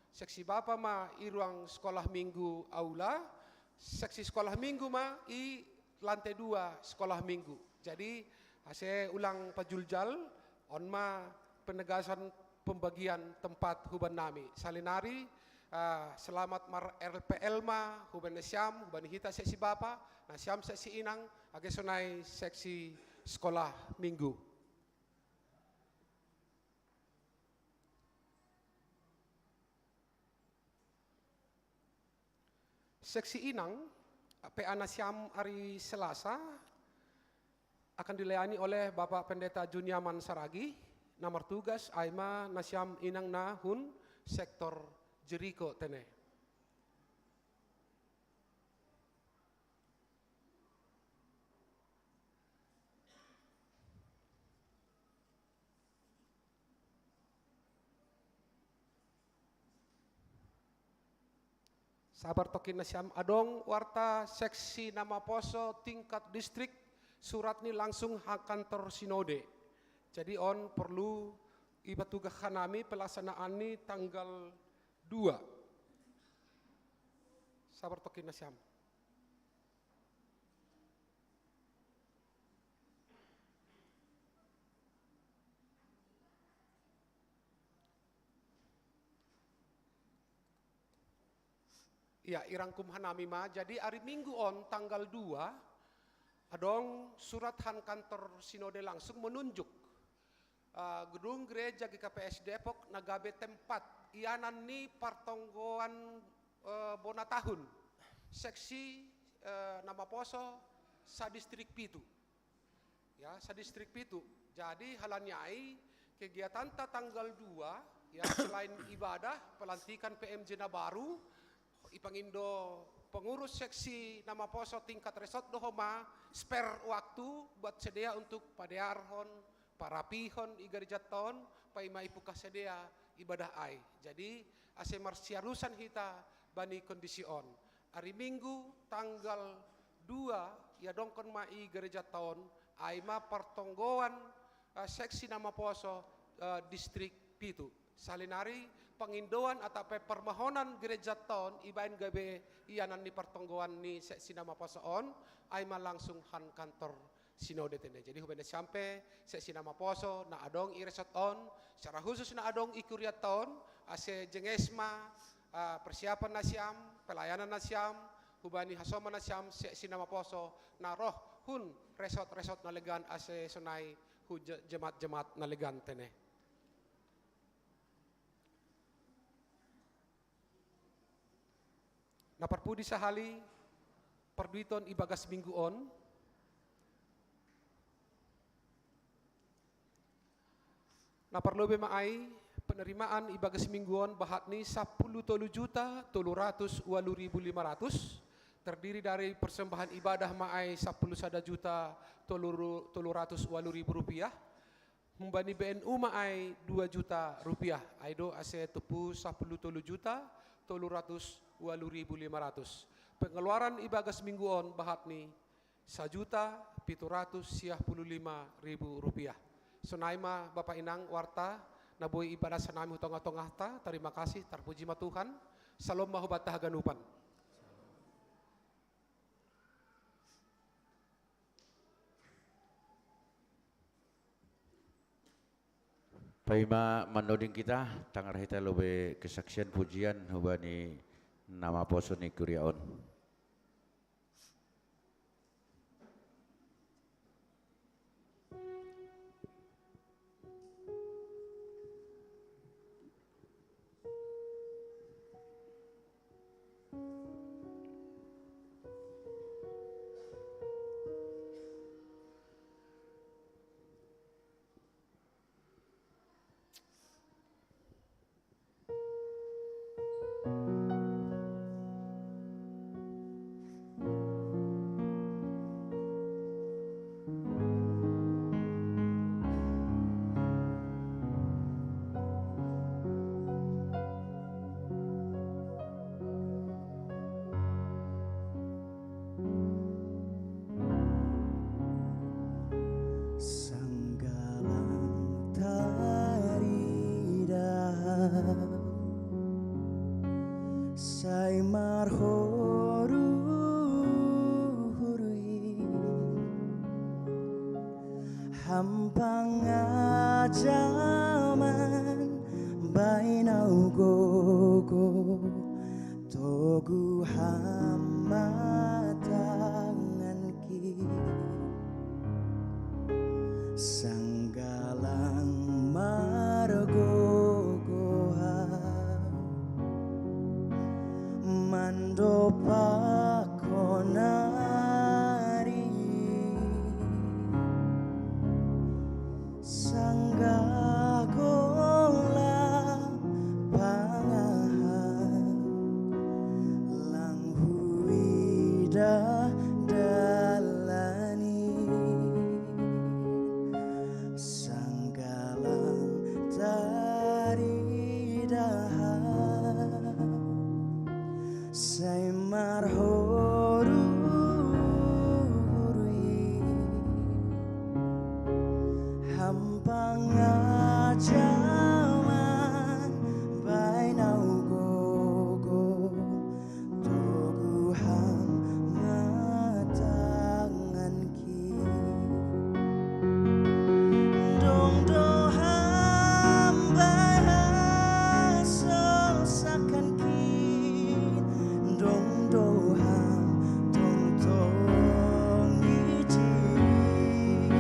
seksi bapa ma i ruang sekolah minggu aula, seksi sekolah minggu ma i lantai dua sekolah minggu. Jadi ase ulang pajuljal, on ma penegasan pembagian tempat huban nami. Sahali nari, ah, selamat mar-R P L ma huban nasiam, huban hita seksi bapa, nasiam seksi inang, age sonai seksi sekolah minggu. Seksi inang, P A nasiam ari Selasa, akan dilayani oleh Bapak Pendeta Juniaman Saragi, na martugas ai ma nasiam inang na hun sektor Jeriko tene. Sabar tokin nasiam, adong warta seksi na maposo tingkat distrik, surat ni langsung ha kantor sinode. Jadi on perlu ipatugah hanami pelaksanaan ni tanggal dua. Sabar tokin nasiam. Ya, irangkum hanami ma. Jadi ari Minggu on tanggal dua, adong surat han kantor sinode langsung menunjuk, eh, gedung gereja G K P S Depok na gabe tempat ianan ni partonggoan, eh, bona tahun seksi eh, na maposo sa distrik pitu. Ya, sa distrik pitu. Jadi, halani ai kegiatanta tanggal dua, ya, selain ibadah pelantikan P M J na baru, ipangindo pengurus seksi na maposo tingkat resort do homa spare waktu buat sedia untuk padearhon, parapihon i garejanta on, paima ipuka sedia ibadah ai. Jadi, ase marsiarusan hita bani kondisi on. Ari Minggu tanggal dua, iadongkon ma i garejanta on, ai ma partonggoan, eh, seksi na maposo, eh, distrik pitu. Sahali nari pangindoan atau pe parmahonan garejanta on ibaen gabe ianan ni partonggoan ni seksi na maposo on, ai ma langsung han kantor sinode tene. Jadi hubani nasiam pe seksi na maposo na adong i resort on, secara khusus na adong i kurianta on, ase jenges ma, ah, persiapan nasiam, pelayanan nasiam, hubani hasoman nasiam seksi na maposo na roh hun resort-resort na legan ase sonai hu je-, jemaat-jemaat na legan tene. Na parpudi sahali parduiton ibagas minggu on. Na parlobei ma ai penerimaan ibagas minggu on bahat ni sampulu tolu juta tolu ratus ualu ribu lima ratus, terdiri dari persembahan ibadah ma ai sampulu sada juta tolu ru-, tolu ratus ualu ribu rupiah, humbani B N U ma ai dua juta rupiah, ai do ase tupu sampulu tolu juta tolu ratus ualu ribu lima ratus. Pengeluaran ibagas minggu on bahat ni sajuta pitu ratus siah pulu lima ribu rupiah. Sonai ma Bapa Inang warta na boi ibadas hanami hu tonga-tongata, tarima kasih, tarpuji ma Tuhan. Salom ma hubanta haganupan. Paima manoding hita, tangar hita lobei kesaksian pujian hubani na maposo ni kuria on. Sanggalang taridah sai marhuru-hurui hampang ajaman bainau gogo togu hamba tanganki. Sanggalang margogoha mandopak konari. Sanggalang pangaha lang huida dalani. Sanggalang taridaha sai marhuru-hurui hampang ajaman bainau gogo togu hamba tanganki. Dong do hamba hasosakanki, dong do hamba tongtong ijin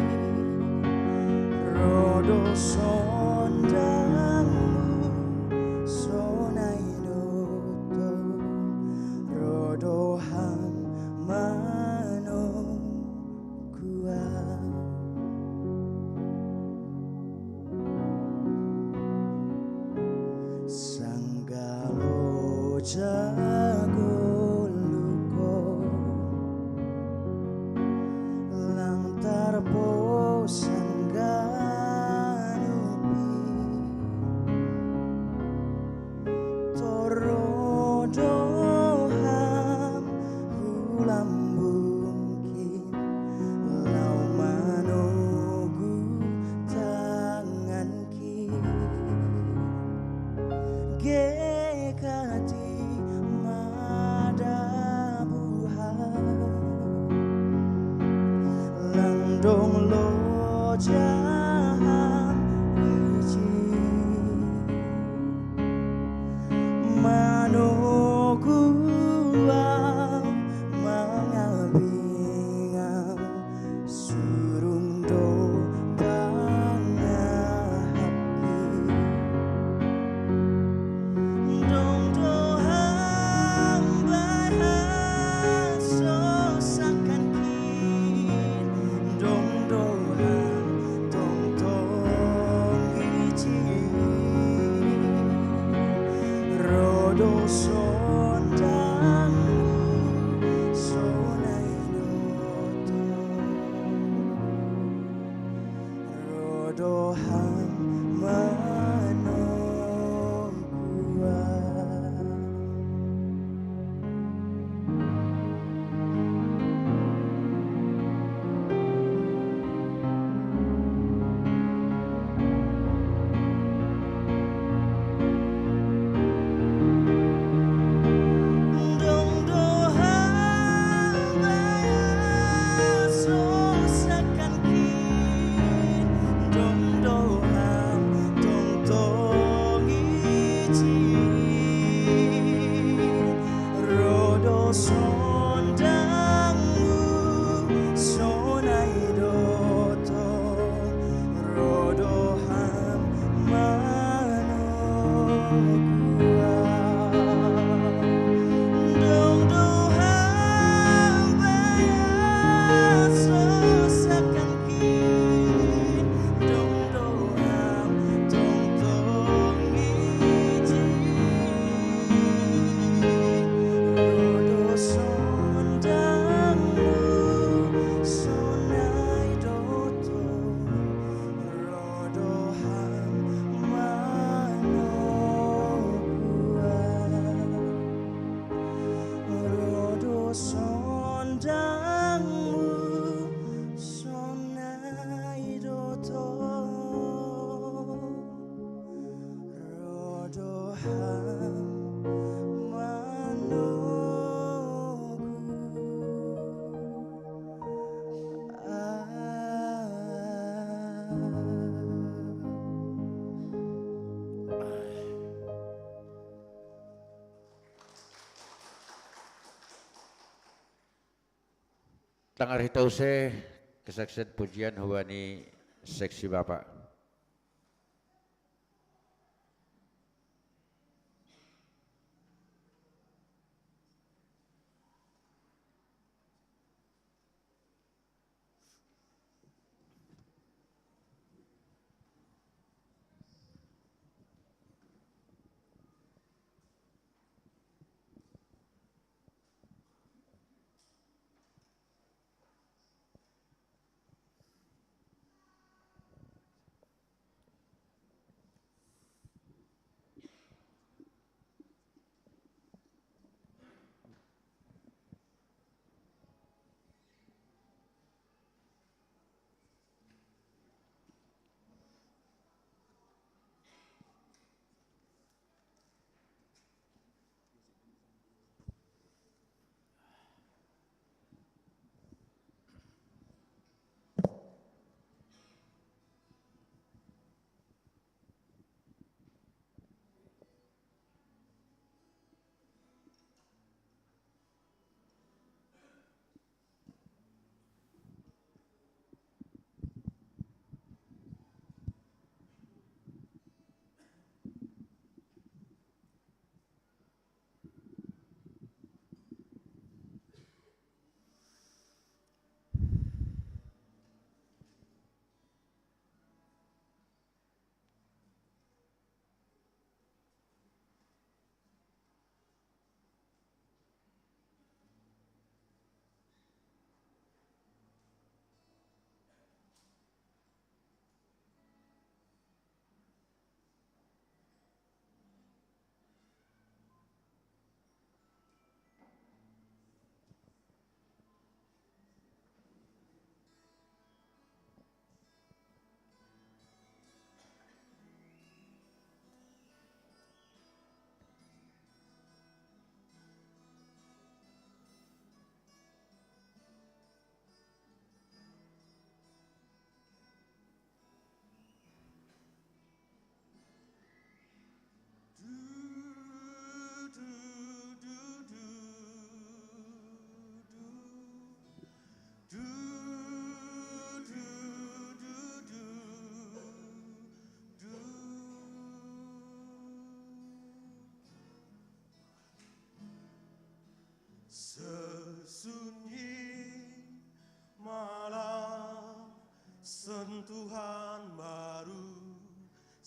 ro do sondangmu sonai do tong ro do hamba Sagoluko lantar posan ganupi, torodohan hulambungkin, lau manogu tangan Gekati madabuha langdong lojahan iji manogua mangabingang surung do pangahapki. Dong do hambai hasosakankin, dong do ham tongtong icin. Rodo sondangmu sonai doto. Rodo ham manogua. Dong do ham bahasosakankin, dong do ham tongtong icin. Rodo sondangmu sonai doto. Rodo ham manogua. Dong do ham bahasosakankin, dong do ham tongtong icin. Rodo sondangmu sonai doto. Rodo ham manogua. Rodo sondangmu sonai doto. Rodo ham manogua. Tangar hita use kesaksian pujian huani seksi Bapak.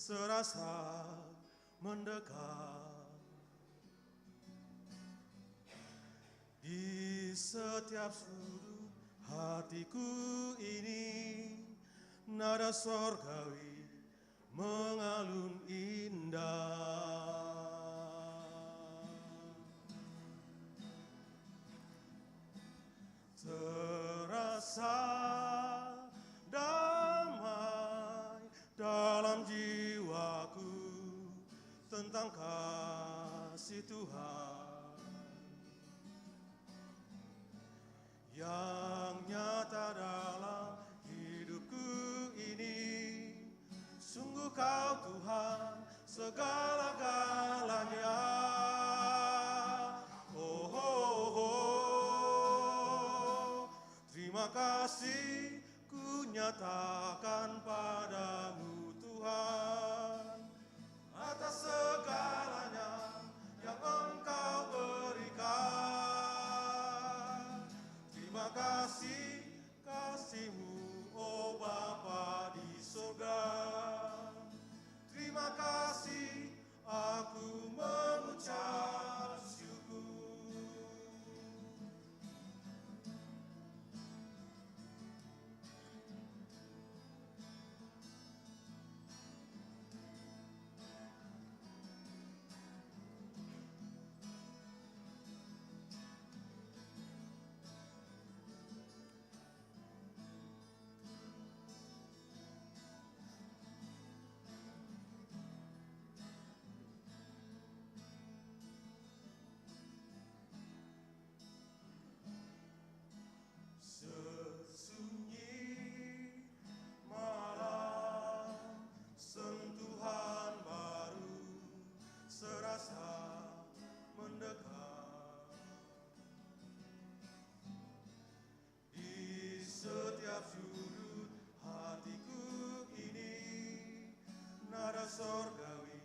serasa mendekat. Di setiap sudut hatiku ini, nada sorgawi mengalun indah. Terasa damai dalam jiwaku tentang kasih Tuhan yang nyata dalam hidupku ini. Sungguh Kau, Tuhan, segala-galanya. Oh, oh, oh. Terima kasih ku nyatakan padamu, Tuhan, atas segalanya yang Engkau berikan. Terima kasih, kasih-Mu, oh Bapa di surga. Terima kasih, aku mengucap syukur. Sesunyi malam, sentuhan baru serasa mendekat. Di setiap sudut hatiku ini, nada sorgawi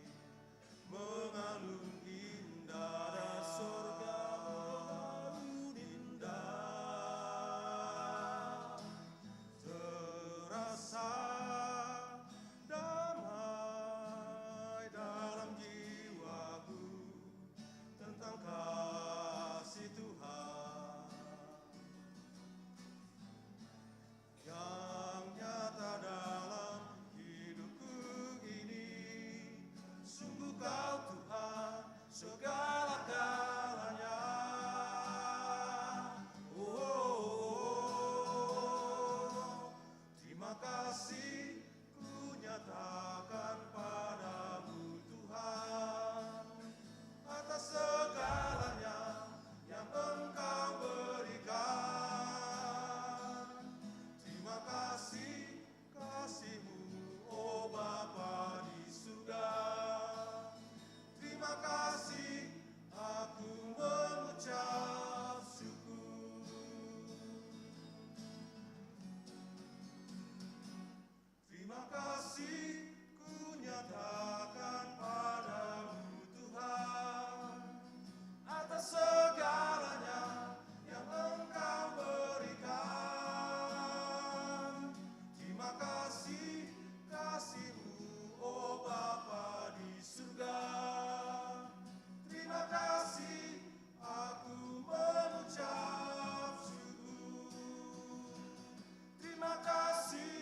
mengalun indah. Nada sorgawi mengalun indah. Terasa damai dalam jiwaku tentang kasih Tuhan yang nyata dalam hidupku ini. Sungguh Kau, Tuhan, segala-galanya. Oh, terima kasih ku nyatakan padamu, Tuhan, atas segalanya yang Engkau berikan. Terima kasih, kasih-Mu, oh Bapa di surga. Terima kasih, aku mengucap syukur. Terima kasih ku nyatakan padamu, Tuhan, atas segalanya yang Engkau berikan. Terima kasih, kasih-Mu, oh Bapa di surga. Terima kasih, aku mengucap syukur. Terima kasih,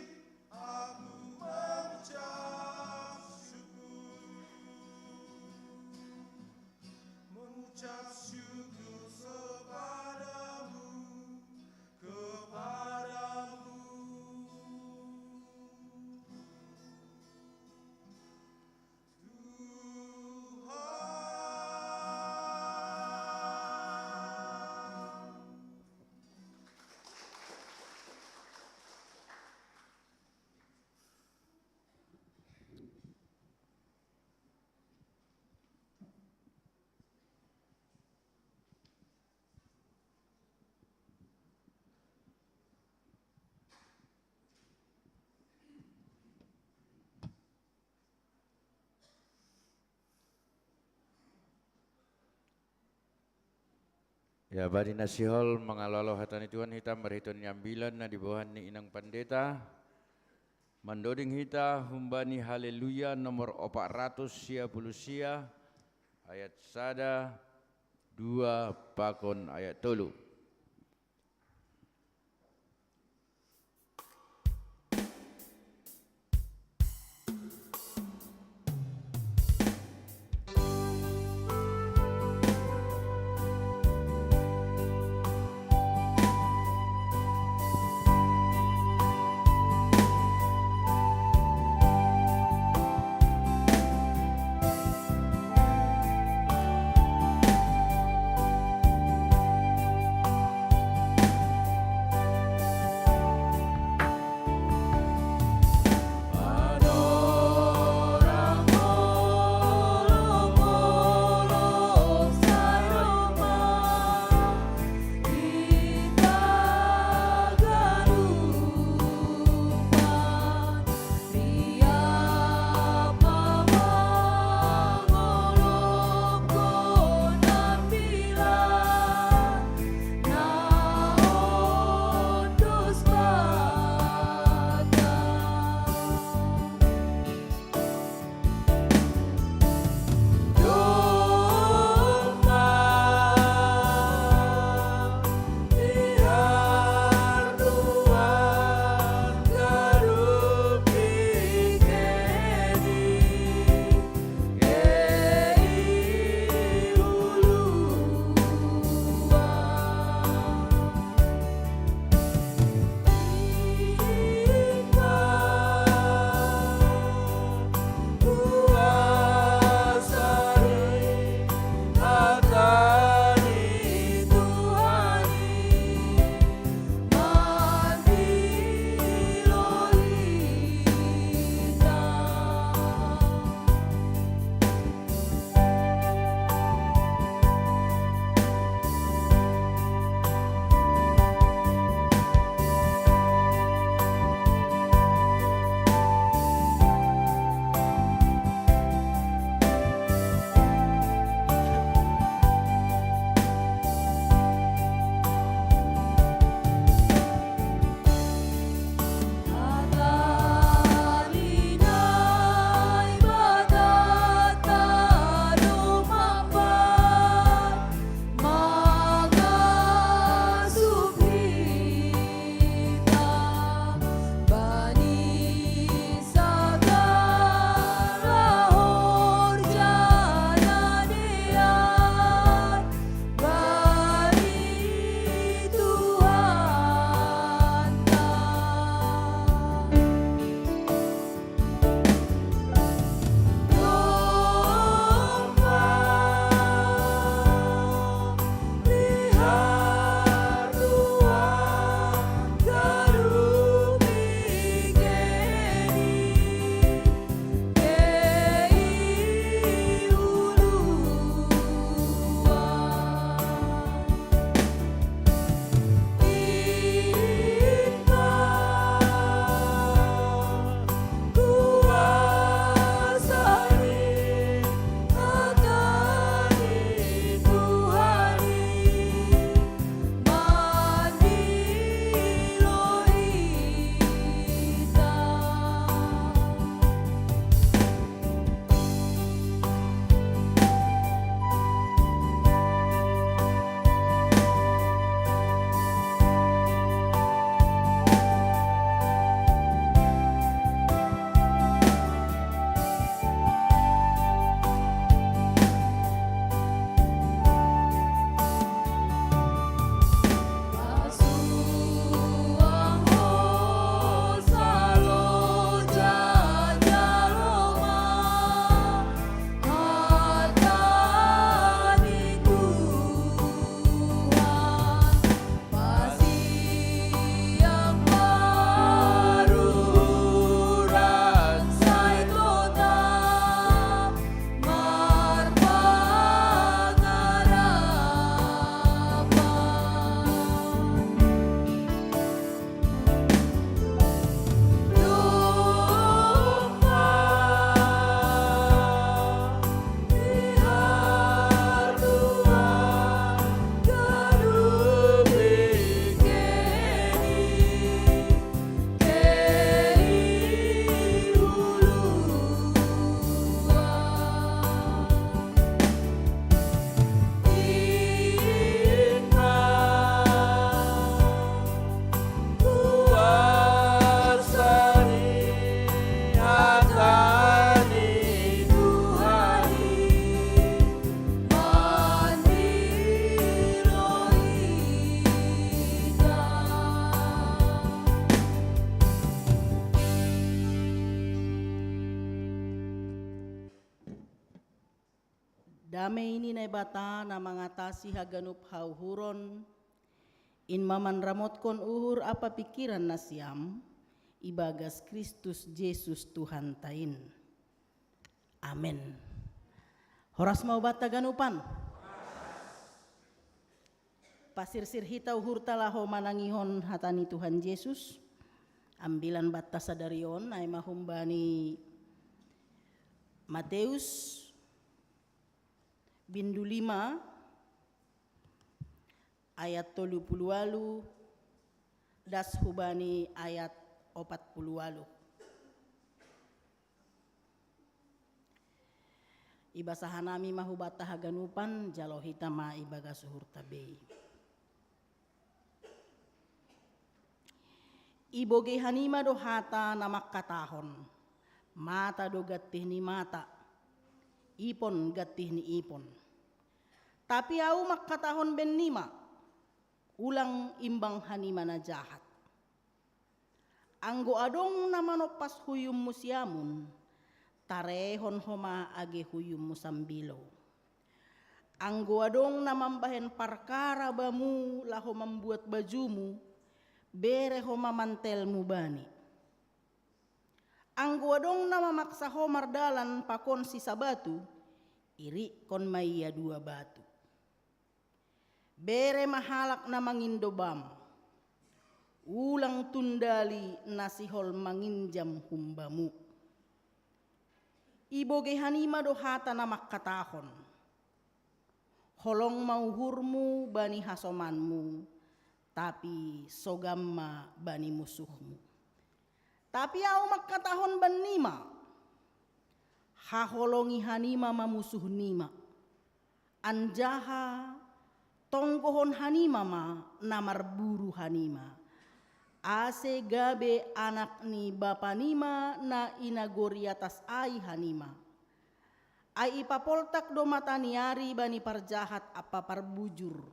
aku mengucap syukur. Mengucap syukur kepadamu, kepadamu, Tuhan. Ya, badi na sihol mangalalo hata ni Tuhan hita marhitehon ni ambilan na diboan ni inang pandita. Mandoding hita humbani Haleluya nomor opat ratus sia puluh sia, ayat sada, dua, pakon ayat tolu. Damei ni Naibata na mangatasi haganup hauhuron, in ma manramotkon uhur ampa pingkiran nasiam, ibagas Kristus Jesus Tuhanta in. Amen. Horas ma hubanta haganupan. Pasirsir hita uhurta laho manangihon hata ni Tuhan Jesus. Ambilan banta sadari on, ai ma humbani Mateus, bindu lima, ayat tolu pulu ualu, das hubani ayat opat pulu ualu. Ibasa hanami ma hubanta haganupan, jalo hita ma ibagas uhurta bei. Ibogei hanima do hata na mangkatahon: Mata do gantih ni mata, ipon gantih ni ipon. Tapi Ahu mangkatahon bennima: Ulang imbang hanima na jahat. Anggo adong na manompas huyummu siamun, tarehon homa age huyummu sambilou. Anggo adong na mambahen parkara bamu laho mambuat bajumu, bere homa mantelmu bani. Anggo adong na mamaksa ho mardalan pakon sisabatu, irikkon ma ia dua batu. Bere ma halak na mangindo bam. Ulang tundali na sihol manginjam humbamu. Ibogei hanima do hata na mangkatahon: Holong ma uhurmu bani hasomanmu, tapi sogam ma bani musuhmu. Tapi Ahu mangkatahon bannima: Haholongi hanima ma musuhnima, anjaha tonggohon hanima ma na marburu hanima, ase gabe anak ni Bapanima na i nagori atas ai hanima. Ai ipapoltak do mata ni ari bani parjahat ampa parbujur,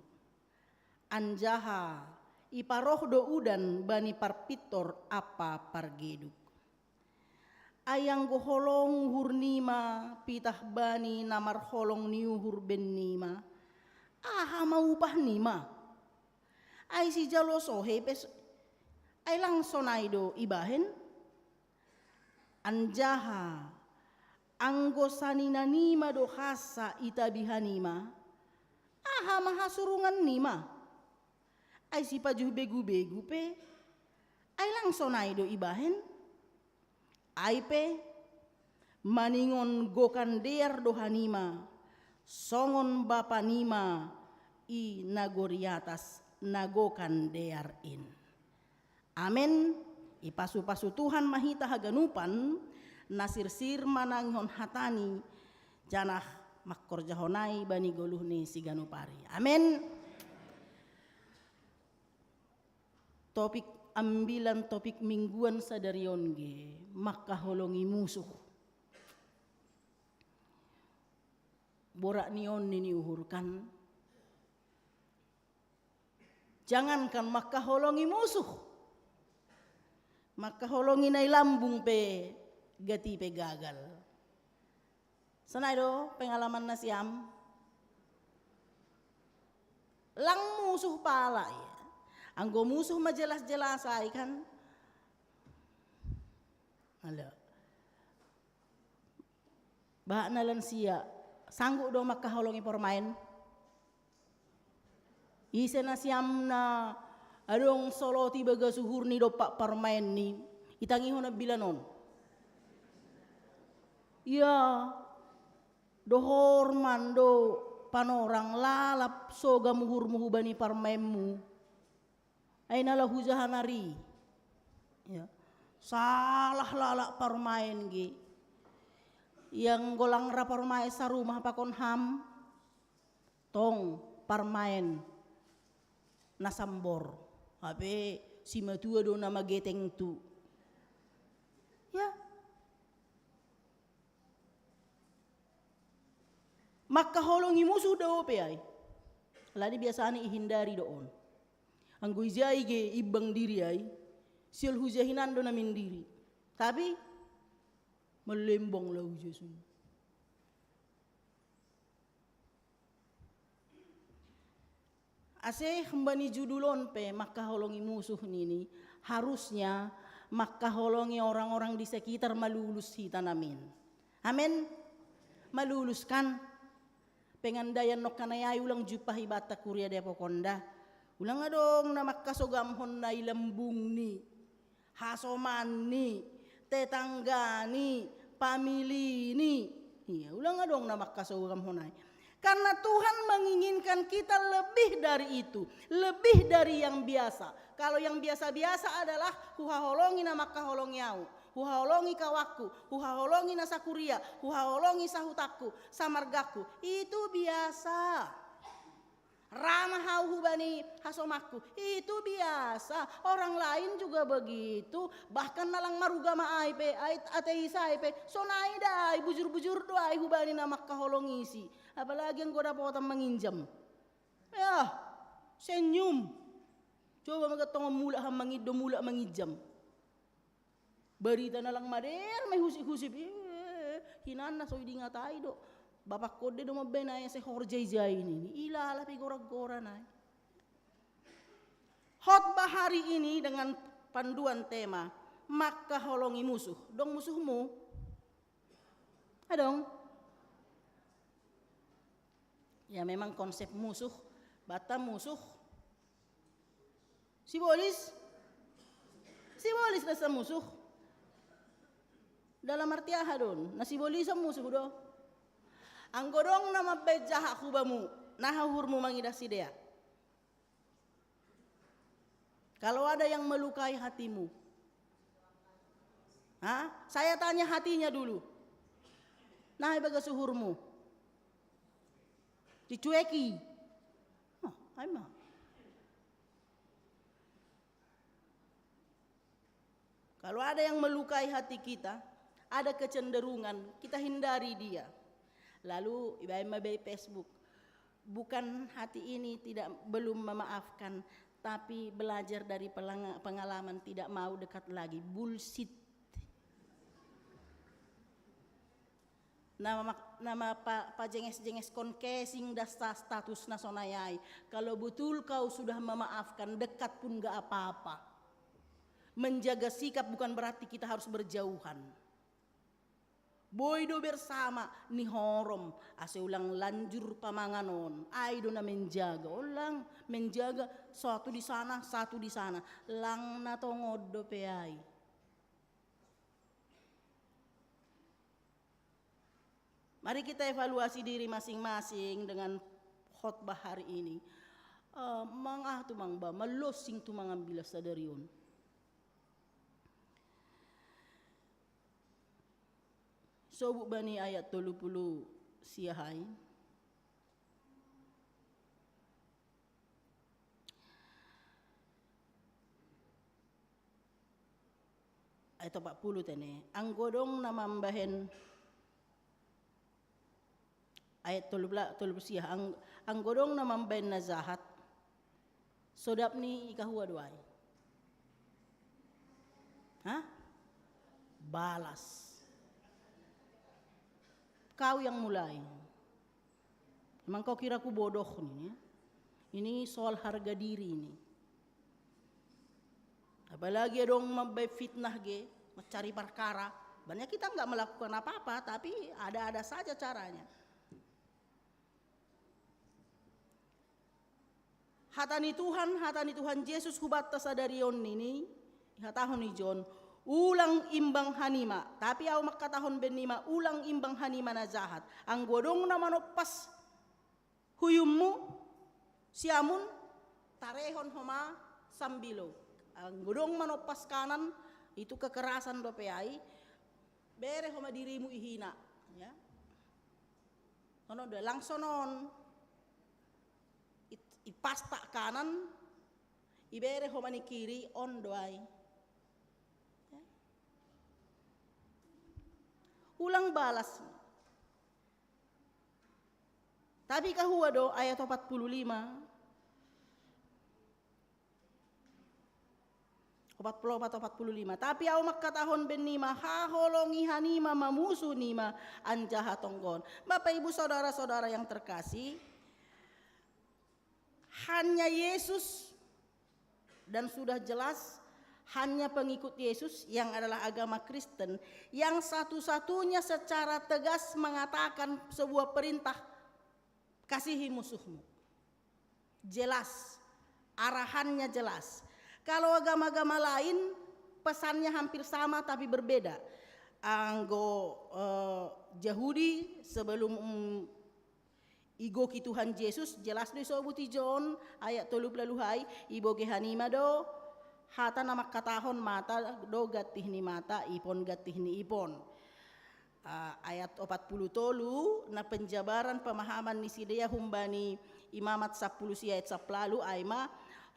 anjaha iparoh do udan bani parpintor ampa pargeduk. Ai anggo holong uhurnima pitah bani na marholong ni uhur bennima, aha ma upahnima? Ai sijalo sohe pe s-, ai lang sonai do ibahen? Anjaha anggo saninanima do hansa itabi hanima, aha ma hasurungannima? Ai sipajuh begu-begu pe, ai lang sonai do ibahen? Ai pe, maningon gokan dear do hanima, songon Bapanima i nagori atas na gokan dear in. Amen. Ipasu-pasu Tuhan ma hita haganupan, na sirsir manangihon hatani, janah mangkorjahon ai bani goluh ni siganup ari. Amen. Topik ambilan, topik mingguan sadari on ge mangkaholongi musuh. Borat ni on ni niuhurkan. Jangankan mangkaholongi musuh, mangkaholongi na i lambung pe gati pe gagal. Sonai do pengalaman nasiam? Lang musuh pala ia. Anggo musuh ma jelas-jelas ai kan. Halo. Bah na lansia, sanggup do mangkaholongi pormaen? Ise nasiam na adong solot i bagas uhurni dompak parmaenni, itangihon ambilan on. Ia, dohor ma do panorang lalap sogam uhurmu hubani parmaenmu. Ai na laho hujaha nari. Ia. Salah lalap parmaen ge. Ia anggo lang ra parmaen sarumah pakon ham. Tong parmaen na sambor, hape simatua do na mageteng tu. Ya. Mangkaholongi musuh dao pe ai. Alani biasana ihindari do on. Anggo ijai ge imbang diri ai, siol huja hinan do na mindiri. Tapi, malembang laho huja sun. Ase hembani judul on pe mangkaholongi musuh nini, harusnya mangkaholongi orang-orang di sekitar malulus hita namin. Amen. Malulus kan? Pengandaian nongkanai ai ulang jumpah ibanta kuria Depok on da. Ulang adong na mangkasogamhon nai lambungni, hasomanni, tetanggani, familini. Iya, ulang adong na mangkasogamhon nai. Karena Tuhan menginginkan kita lebih dari itu, lebih dari yang biasa. Kalau yang biasa-biasa adalah huhaholongi na mangkaholongi au, huhaholongi kawanku, huhaholongi na sakuria, huhaholongi sahutangku, samargangku. Itu biasa. Ramah au hubani hasomanku. Itu biasa. Orang lain juga begitu. Bahkan na lang marugama ai pe, ai ateis ai pe, sonai da ai, bujur-bujur do ai hubani na mangkaholongisi. Apalagi anggo dapotan manginjam. Ya, senyum. Coba ma gantong mulak ham mangido mulak manginjam. Barita na lang madear ma ihusip-husip, eh, hinanna so idingat ai do. Bapak konde do mambaen ai ase horja ijai nini, ilala pe igora-gora nai. Khotbah hari ini dengan panduan tema mangkaholongi musuh. Dong musuhmu? Adong. Ya, memang konsep musuh, banta musuh. Sibolis? Sibolis na samusuh. Dalam arti aha don? Na sibolis on musuh do. Anggo dong na mambaen jahat hubamu, naha uhurmu mangidah sidea? Kalau ada yang melukai hatimu, ha? Saya tanya hatinya dulu. Naha ibagas uhurmu? Dicueki. Oh, ai ma. Kalau ada yang melukai hati kita, ada kecenderungan kita hindari dia. Lalu ibaen ma be Facebook. Bukan hati ini tidak, belum memaafkan, tapi belajar dari pelanga-, pengalaman tidak mau dekat lagi. Bullshit. Nama, nama pa, pajenges-jengeskon casing dasa status na sonai ai. Kalau betul kau sudah memaafkan, dekat pun gak apa-apa. Menjaga sikap bukan berarti kita harus berjauhan. Boi do bersama ni horom, ase ulang lanjur pamangan on. Ai do na menjaga, ulang menjaga satu di sana, satu di sana. Lang na tongon dope ai. Mari kita evaluasi diri masing-masing dengan khotbah hari ini. Eh, mangatu mangba, malosing tu mangambilas sadari on. Sobuk bani ayat tolu puluh siahai. Ayat opat puluh tene, anggo dong na mambahen, ayat tolu belas, tolu belas ya, ang, anggo dong na mambahen na jahat, sodap ni i kahua do ai? Hah? Balas. Kau yang mulai. Emang kau kira ku bodoh ini? Ini soal harga diri ini. Apalagi adong mambaen fitnah ge, mencari perkara. Banyak kita nggak melakukan apa-apa, tapi ada-ada saja caranya. Hata ni Tuhan, hata ni Tuhan Jesus hubanta sadari on nini, ihatahon i John, ulang imbang hanima, tapi au mangkatahon bennima, ulang imbang hanima na jahat. Anggo adong na manompas huyummu, siamun, tarehon homa sambilo. Anggo adong manompas kanan, itu kekerasan dope ai, bere homa dirimu ihina, ya. Ono do lang sonon. Ipasta kanan, ibere homa ni kiri, on do ai. Ya. Ulang balas. Tapi kahua do ayat opat puluh lima. Opat puluh opat, opat puluh lima. Tapi au mangkatahon bennima, haholongi hanima ma musu nima anjaha tonggon. Bapak Ibu saudara-saudara yang terkasih, Hanya Yesus, dan sudah jelas hanya pengikut Yesus yang adalah agama Kristen yang satu-satunya secara tegas mengatakan sebuah perintah, "Kasihi musuhmu." Jelas, arahannya jelas. Kalau agama-agama lain, pesannya hampir sama tapi berbeda. Anggo eh, Yahudi sebelum mm, igoki Tuhan Yesus, jelas do isobuti John ayat tolu pulu ualu, iboge hanima do hata na mangkatahon mata do gantih ni mata, ipon gantih ni ipon. Ah, ayat opat pulu tolu, na penjabaran pemahaman ni sidea humbani Imamat sampulu sia ayat sampulu ualu, ai ma,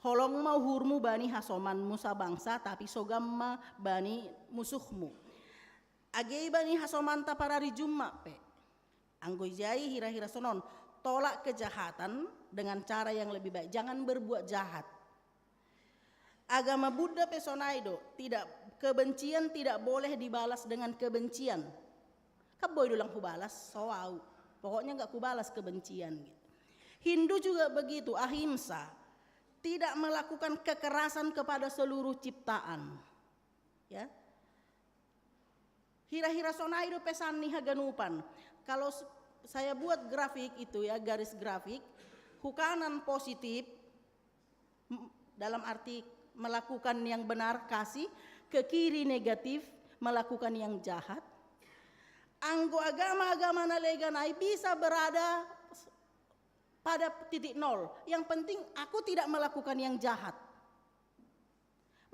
"Holong ma uhurmu bani hasomanmu sabangsa, tapi sogam ma bani musuhmu." Age i bani hasomanta parari Jumma pe. Anggo ijai hira-hira sonon, tolak kejahatan dengan cara yang lebih baik. Jangan berbuat jahat. Agama Buddha pe sonai do, tidak, kebencian tidak boleh dibalas dengan kebencian. Kan boi do lang hubalas, so au. Pokoknya nggak kubalas kebencian gitu. Hindu juga begitu, ahimsa. Tidak melakukan kekerasan kepada seluruh ciptaan. Ya. Hira-hira sonai do pesan ni haganupan. Kalau saya buat grafik itu ya, garis grafik, hukanan positif, dalam arti melakukan yang benar, kasih, ke kiri negatif, melakukan yang jahat. Anggo agama-agama na legan ai bisa berada pada titik nol. Yang penting aku tidak melakukan yang jahat.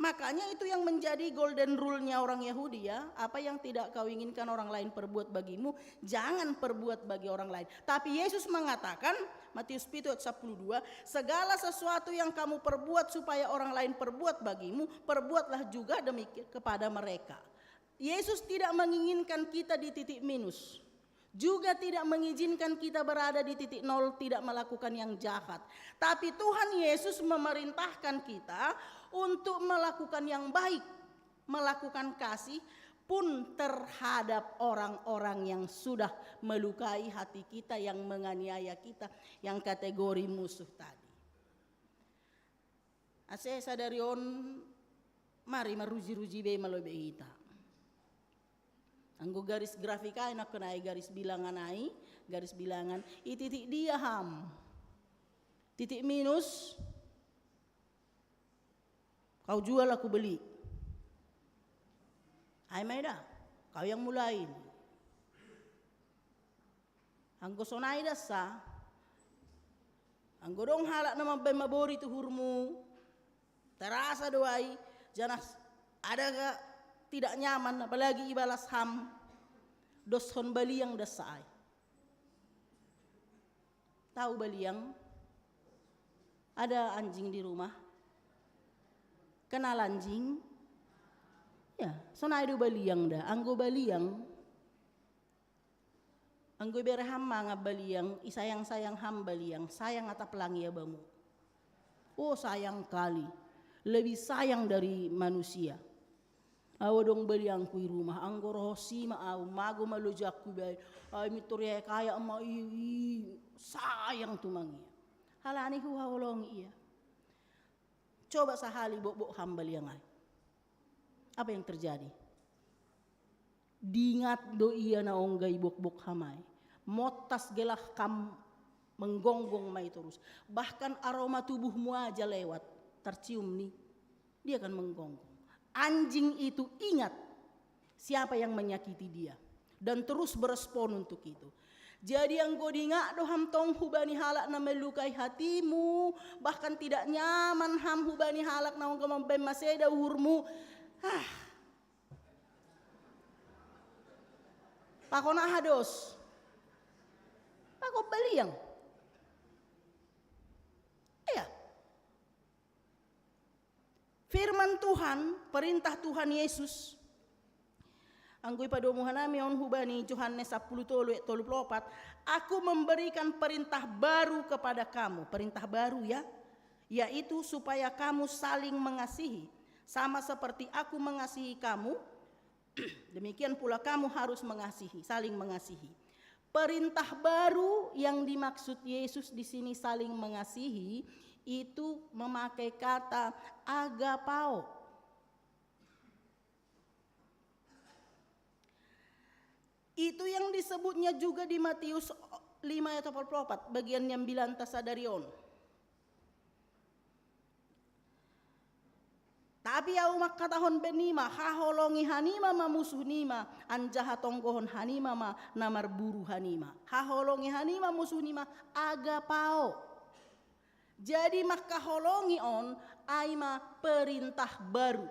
Makanya itu yang menjadi golden rule-nya orang Yahudi ya. Apa yang tidak kau inginkan orang lain perbuat bagimu, jangan perbuat bagi orang lain. Tapi Yesus mengatakan, Matius pitu ayat sampulu dua, "Segala sesuatu yang kamu perbuat supaya orang lain perbuat bagimu, perbuatlah juga demikian kepada mereka." Yesus tidak menginginkan kita di titik minus. Juga tidak mengizinkan kita berada di titik nol, tidak melakukan yang jahat. Tapi Tuhan Yesus memerintahkan kita untuk melakukan yang baik, melakukan kasih pun terhadap orang-orang yang sudah melukai hati kita, yang menganiaya kita, yang kategori musuh tadi. Ase sadari on mari maruji-ruji be malobe hita. Anggo garis grafik ai, na kenai garis bilangan ai, garis bilangan, i titik dia ham? Titik minus, kau jual, aku beli. Ai mai da, kau yang mulai. Anggo sonai dasa, anggo dong halak na mambaen mabori tu uhurmu, terasa do ai, janah ada ga tidak nyaman, apalagi ibalas ham, doshon baliang dasa ai. Tahu baliang? Ada anjing di rumah? Kenal anjing? Ya, sonai do baliang da. Anggo baliang, anggo ibere ham mangan baliang, isayang-sayang ham baliang, sayang atap lang ia bamu. Oh, sayang kali. Lebih sayang dari manusia. Au adong baliangku i rumah, anggo ro ho si ma au, mago ma lojakku ibaen. Ai mintor ia kayak ma i, i, sayang tumang ia. Halani huhaholongi ia. Coba sahali bokbok ham baliang ai. Apa yang terjadi? Dingat do ia na ongga ibokbok ham ai. Montas gelah kam menggonggong mai torus. Bahkan aroma tubuhmu aja lewat, tercium ni. Dia akan menggonggong. Anjing itu ingat siapa yang menyakiti dia dan terus berespon untuk itu. Jadi anggo dingak do ham tong hubani halak na melukai hatimu, bahkan tidak nyaman ham hubani halak na ongga mambaen maseda uhurmu. Ah. Pakon aha dos? Pakon baliang. Iya. Firman Tuhan, perintah Tuhan Yesus. Anggo ipadomu hanami on hubani Johannes sampulu tolu ayat tolu pulu opat, "Aku memberikan perintah baru kepada kamu." Perintah baru ya, yaitu supaya kamu saling mengasihi, sama seperti aku mengasihi kamu, demikian pula kamu harus mengasihi, saling mengasihi. Perintah baru yang dimaksud Yesus di sini, saling mengasihi, Itu memakai kata agapao. Itu yang disebutnya juga di Matius lima ayat empat puluh empat, bagian yang bilang tasadarion. Tapi au mangkatahon benima, haholongi hanima ma musuhnima, anjaha tonggohon hanima ma na marburu hanima. Haholongi hanima musuhnima, agapao. Jadi mangkaholongi on ai ma perintah baru.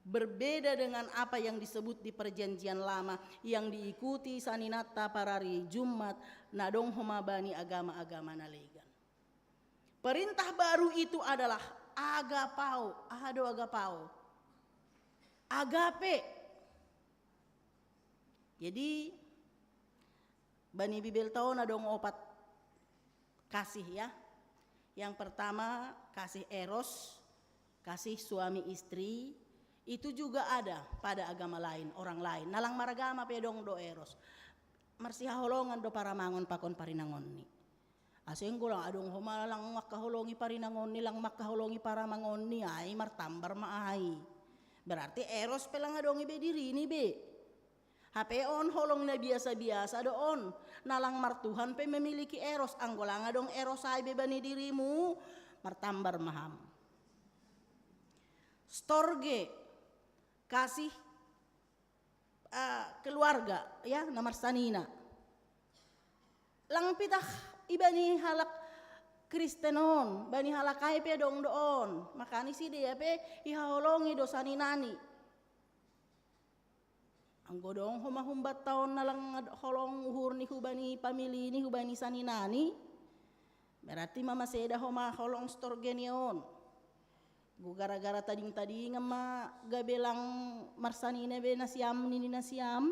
Berbeda dengan apa yang disebut di perjanjian lama yang diikuti saninanta parari Jumat na dong homa bani agama-agama na legan. Perintah baru itu adalah agapao. Aha do agapao? Agape. Jadi bani Bibelta on adong opat kasih ya. Yang pertama kasih eros, kasih suami istri, itu juga ada pada agama lain, orang lain. Na lang maragama pe dong do eros. Marsihaholongan do paramangon pakon parinangonni. Ase anggo lang adong homa lang mangkaholongi parinangonni, lang mangkaholongi paramangonni, ai martambar ma ai. Berarti eros pe lang adong i be dirini be. Hape on holong na biasa-biasa do on. Na lang martuhan pe memiliki eros, anggo lang adong eros ai be bani dirimu, martambar ma ham. Storge, kasih, eh, keluarga, ya, na marsanina. Lang pitah i bani halak Kristen on, bani halak ai pe dong do on. Makani sidea pe ihaholongi do saninani. Anggo dong homa humbanta on na lang holong uhurni hubani pamilini, hubani saninani, berarti ma maseda homa holong storgeni on. Go gara-gara tading-tadingan ma gabe lang marsanina be nasiam nini nasiam.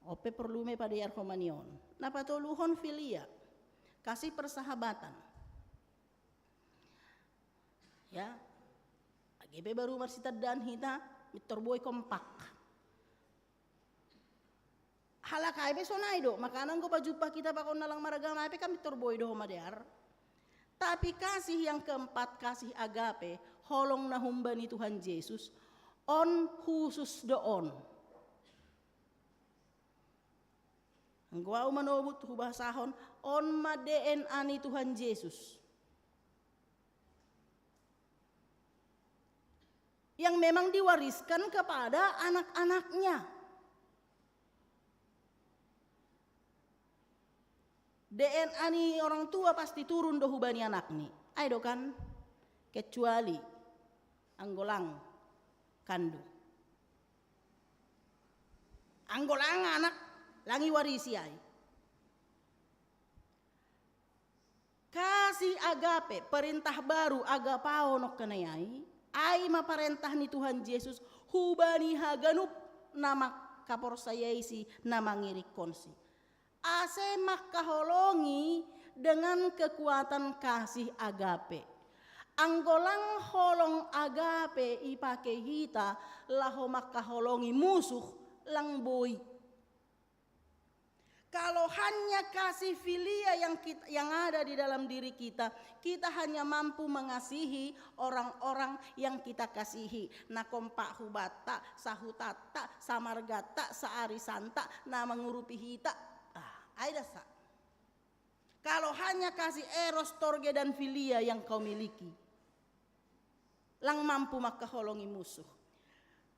Ope porlu me padear homa ni on. Na patoluhon filia, kasih persahabatan. Ya. Age pe baru marsitandaan hita, mintor boi kompak. Halak ai pe sonai do, makana anggo pajumpa hita pakon na lang maragama ai pe kan mintor boi do homa dear. Tapi kasih yang keempat, kasih agape, holong na humbani Tuhan Jesus, on khusus do on. Anggo au manobut hubasahon, on ma D N A ni Tuhan Jesus yang memang diwariskan kepada anak-anaknya. D N A ni orang tua pasti turun do hubani anakni. Ai do kan? Kecuali anggo lang kandung. Anggo lang anak, lang iwarisi ai. Kasih agape, perintah baru, agapao nongkanai ai, ai ma parentah ni Tuhan Jesus hubani haganup na mangkaporsayaisi, na mangirikkonsi. Ase mangkaholongi dengan kekuatan kasih agape. Anggo lang holong agape ipake hita laho mangkaholongi musuh, lang boi. Kalau hanya kasih filia yang kita, yang ada di dalam diri kita, kita hanya mampu mengasihi orang-orang yang kita kasihi. Na kompak hubanta, sahutanta, samarganta, saarisanta, na mangurupi hita. Ah, ai da sa. Kalau hanya kasih eros, storge, dan filia yang kau miliki, lang mampu mangkaholongi musuh.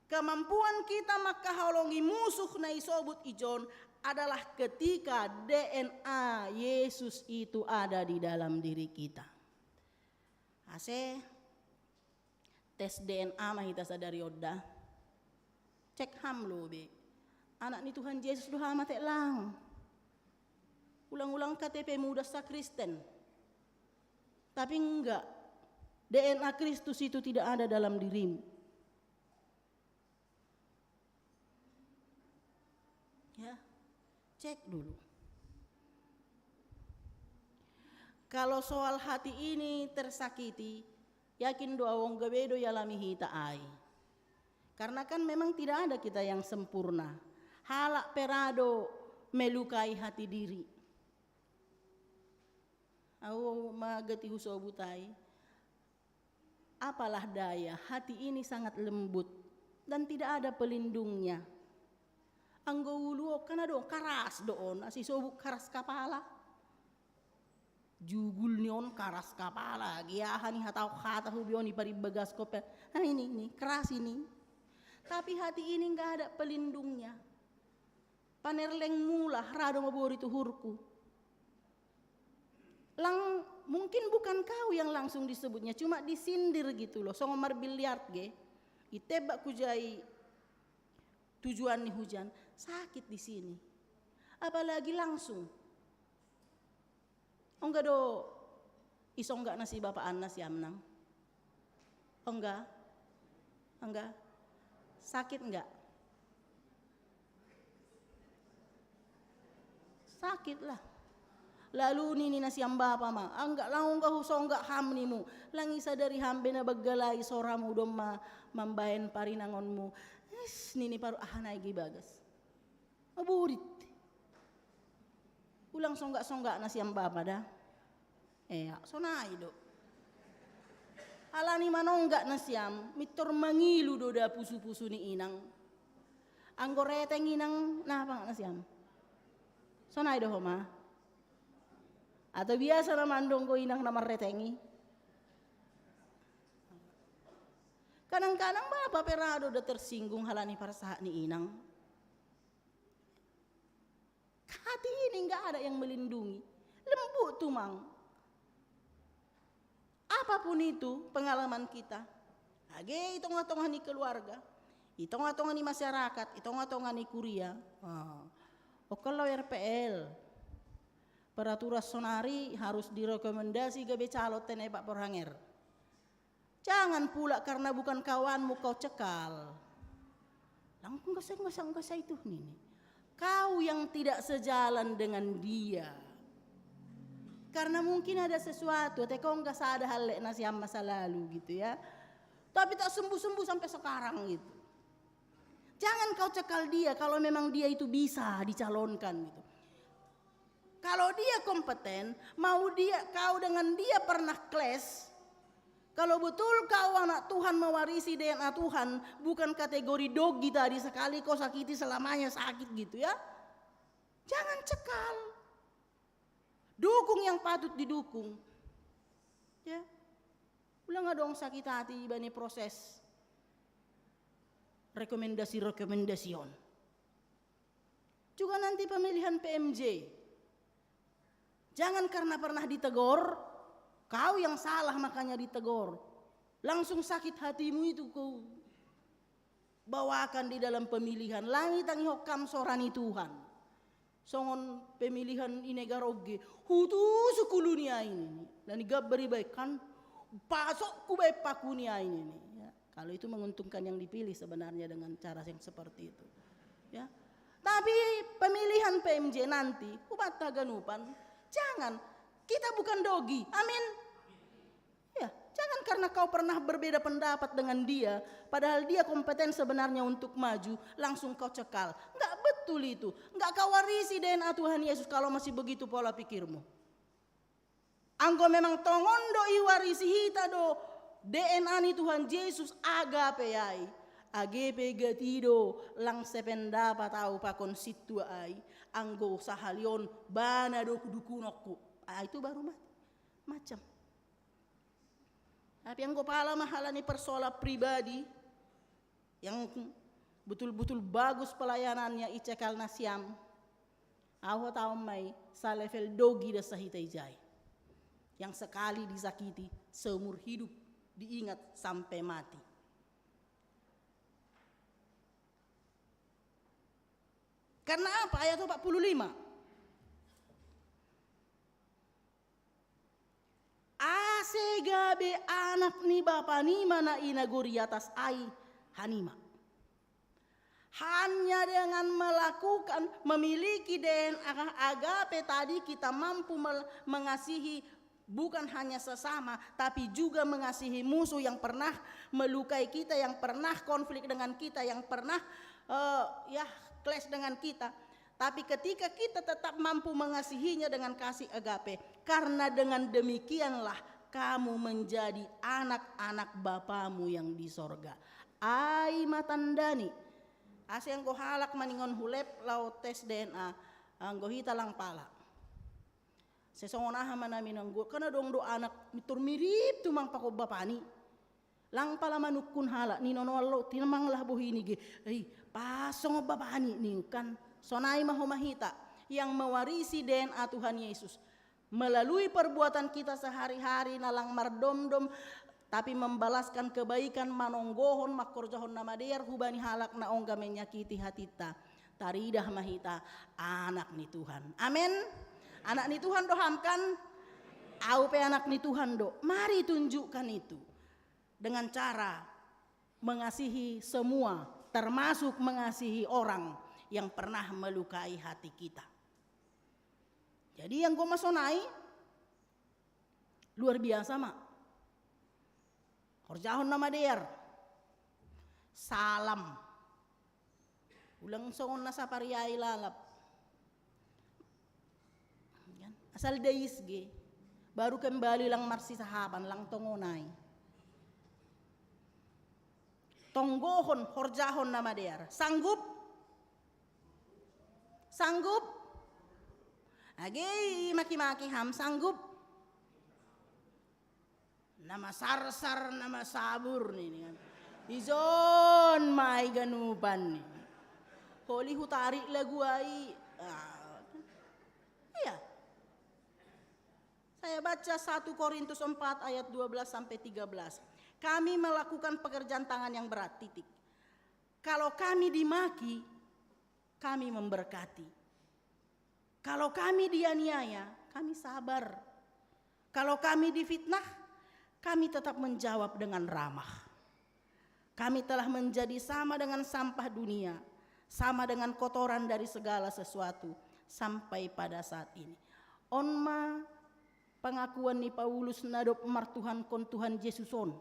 Kemampuan kita mangkaholongi musuh na isobut i John adalah ketika D N A Yesus itu ada di dalam diri kita. Ase tes D N A ma hita sadari on da. Cek ham lo be. Anak ni Tuhan Jesus do ham ate lang. Ulang-ulang K T P-mu da sa Kristen. Tapi enggak. D N A Kristus itu tidak ada dalam dirimu. Ya, cek dulu. Kalau soal hati ini tersakiti, yakin do au anggo be do ialami hita ai. Karena kan memang tidak ada kita yang sempurna. Halak pe ra do melukai hati diri. Au magati husobut ai. Apalah daya, hati ini sangat lembut dan tidak ada pelindungnya. Anggo uluo kan adong karas do on, asi sobut karas kapala. Jugul ni on karas kapala, giaha ni hatau hata hubioni paribagas kope. Nah, ini, ini, keras ini. Tapi hati ini nggak ada pelindungnya. Panerleng mula, rado mabori tuhurku. Lang, mungkin bukan kau yang langsung disebutnya, cuma disindir gitu loh. Songo marbiliar ge. Itebak kujai tujuan ni hujan, sakit di sini. Apalagi langsung. Ongga do isonggak nasi bapaan nasi amnang. Ongga. Ongga. Sakit enggak? Sakit lah. Lalu nini nasi ambapa ma, angga laung gahu songgak ham nimu. Langi sadari hambe na baggalai soramu domma mambaen parinangonmu. Is, nini paru ahana igi bagas. Maburit. Ulang songgak-songgak nasi ambapa da. Eh, sonai do. Alani manonggak nasiam, mittor mangilu do da pusu-pusu ni inang. Anggo reteng inang, napa nasiam? Sonai do homa. Atau biasa nama andonggo inang nama retengi. Kadang-kadang bapa perado da tersinggung halani parsahat ni inang. Hati ini nggak ada yang melindungi. Lembut tumang. Apapun itu pengalaman kita. Age i tongah-tongah ni keluarga, i tongah-tongah ni masyarakat, i tongah-tongah ni kuria. Oh. Oke lo R P L. Peraturan sonari harus direkomendasi gabe calon tene Pak Porhanger. Jangan pula karena bukan kawanmu kau cekal. Langkung gasa gasa itu nini. Kau yang tidak sejalan dengan dia. Karena mungkin ada sesuatu, te kau nggak sadar hal na siam masa lalu gitu ya. Tapi tak sembuh-sembuh sampai sekarang gitu. Jangan kau cekal dia kalau memang dia itu bisa dicalonkan gitu. Kalau dia kompeten, mau dia kau dengan dia pernah clash, kalau betul kau anak Tuhan mewarisi D N A Tuhan, bukan kategori dogi tadi sekali kau sakiti selamanya sakit gitu ya. Jangan cekal. Dukung yang patut didukung. Ya. Ulang adong sakit hati ibani proses rekomendasi-rekomendasi on. Juga nanti pemilihan P M J. Jangan karena pernah ditegur, kau yang salah makanya ditegur. Langsung sakit hatimu itu kau bawakan di dalam pemilihan. Langi tangi hokam sorani Tuhan. Songon pemilihan i negara oge. Hutu sukulu ni ain ini. Dan digabari baik kan. Pasok ku baik paku ni ain ini. Ya. Kalau itu menguntungkan yang dipilih sebenarnya dengan cara yang seperti itu. Ya. Tapi pemilihan P M J nanti, umat taganupan, jangan. Kita bukan dogi. Amin. Ya, jangan karena kau pernah berbeda pendapat dengan dia, padahal dia kompeten sebenarnya untuk maju, langsung kau cekal. Nggak betul itu. Nggak kau warisi D N A Tuhan Yesus kalau masih begitu pola pikirmu. Anggo memang tongon do iwarisi hita do D N A ni Tuhan Yesus agape ai. Agape gati do lang sependapat au pakon sintua ai. Anggo sahalion bana do kudukunokku. Ah, itu baru mati. Macam. Tapi anggo pala mahalani persoalan pribadi yang betul-betul bagus pelayanannya icekal nasiam. Aho taon mai salevel dogi da sahita ijai. Yang sekali disakiti seumur hidup diingat sampai mati. Karena apa? Ayat empat puluh lima. Ase gabe anak ni Bapa nima na i nagori atas ai hanima. Hanya dengan melakukan, memiliki D N A agape tadi kita mampu mengasihi bukan hanya sesama, tapi juga mengasihi musuh yang pernah melukai kita, yang pernah konflik dengan kita, yang pernah uh, ya clash dengan kita. Tapi ketika kita tetap mampu mengasihinya dengan kasih agape, karena dengan demikianlah kamu menjadi anak-anak Bapamu yang di sorga. Ai matandani, ase anggo halak maningon hulep lao tes D N A, anggo hita lang pala. Sesongon aha manami nanggo, kan adong do anak mitur mirip tumang pakon bapani. Lang pala manungkun halak, ninonoan lo tinamang lah bohini ge. Ei, pas songon bapani ning kan. Sonai ma homa hita yang mewarisi D N A Tuhan Yesus. Melalui perbuatan kita sehari-hari na lang mardomdom, tapi membalaskan kebaikan, manonggohon, mangkorjahon na madear hubani halak na ongga menyakiti hatita. Taridah ma hita anak ni Tuhan. Amen. Anak ni Tuhan do ham kan? Au pe anak ni Tuhan do. Mari tunjukkan itu dengan cara mengasihi semua, termasuk mengasihi orang yang pernah melukai hati kita. Jadi anggo ma sonai, luar biasa ma. Horjahon na madear. Salam. Ulang songon na sapariai lalap. Kan? Asal dais ge. Baru kembali lang marsisahapan, lang tongonai. Tonggohon, horjahon na madear. Sanggup? Sanggup? Age i maki-maki ham, sanggup? Na masarsar, na masabur ni, ni kan. Ijon ma i ganupan ni. Holi hutarik lagu ai. Ah. Iya. Saya baca satu Korintus empat ayat dua belas sampai tiga belas. Kami melakukan pekerjaan tangan yang berat, titik. Kalau kami dimaki, kami memberkati. Kalau kami dianiaya, kami sabar. Kalau kami difitnah, kami tetap menjawab dengan ramah. Kami telah menjadi sama dengan sampah dunia, sama dengan kotoran dari segala sesuatu sampai pada saat ini. On ma pangakuan ni Paulus na dob martuhankon Tuhan Jesus on.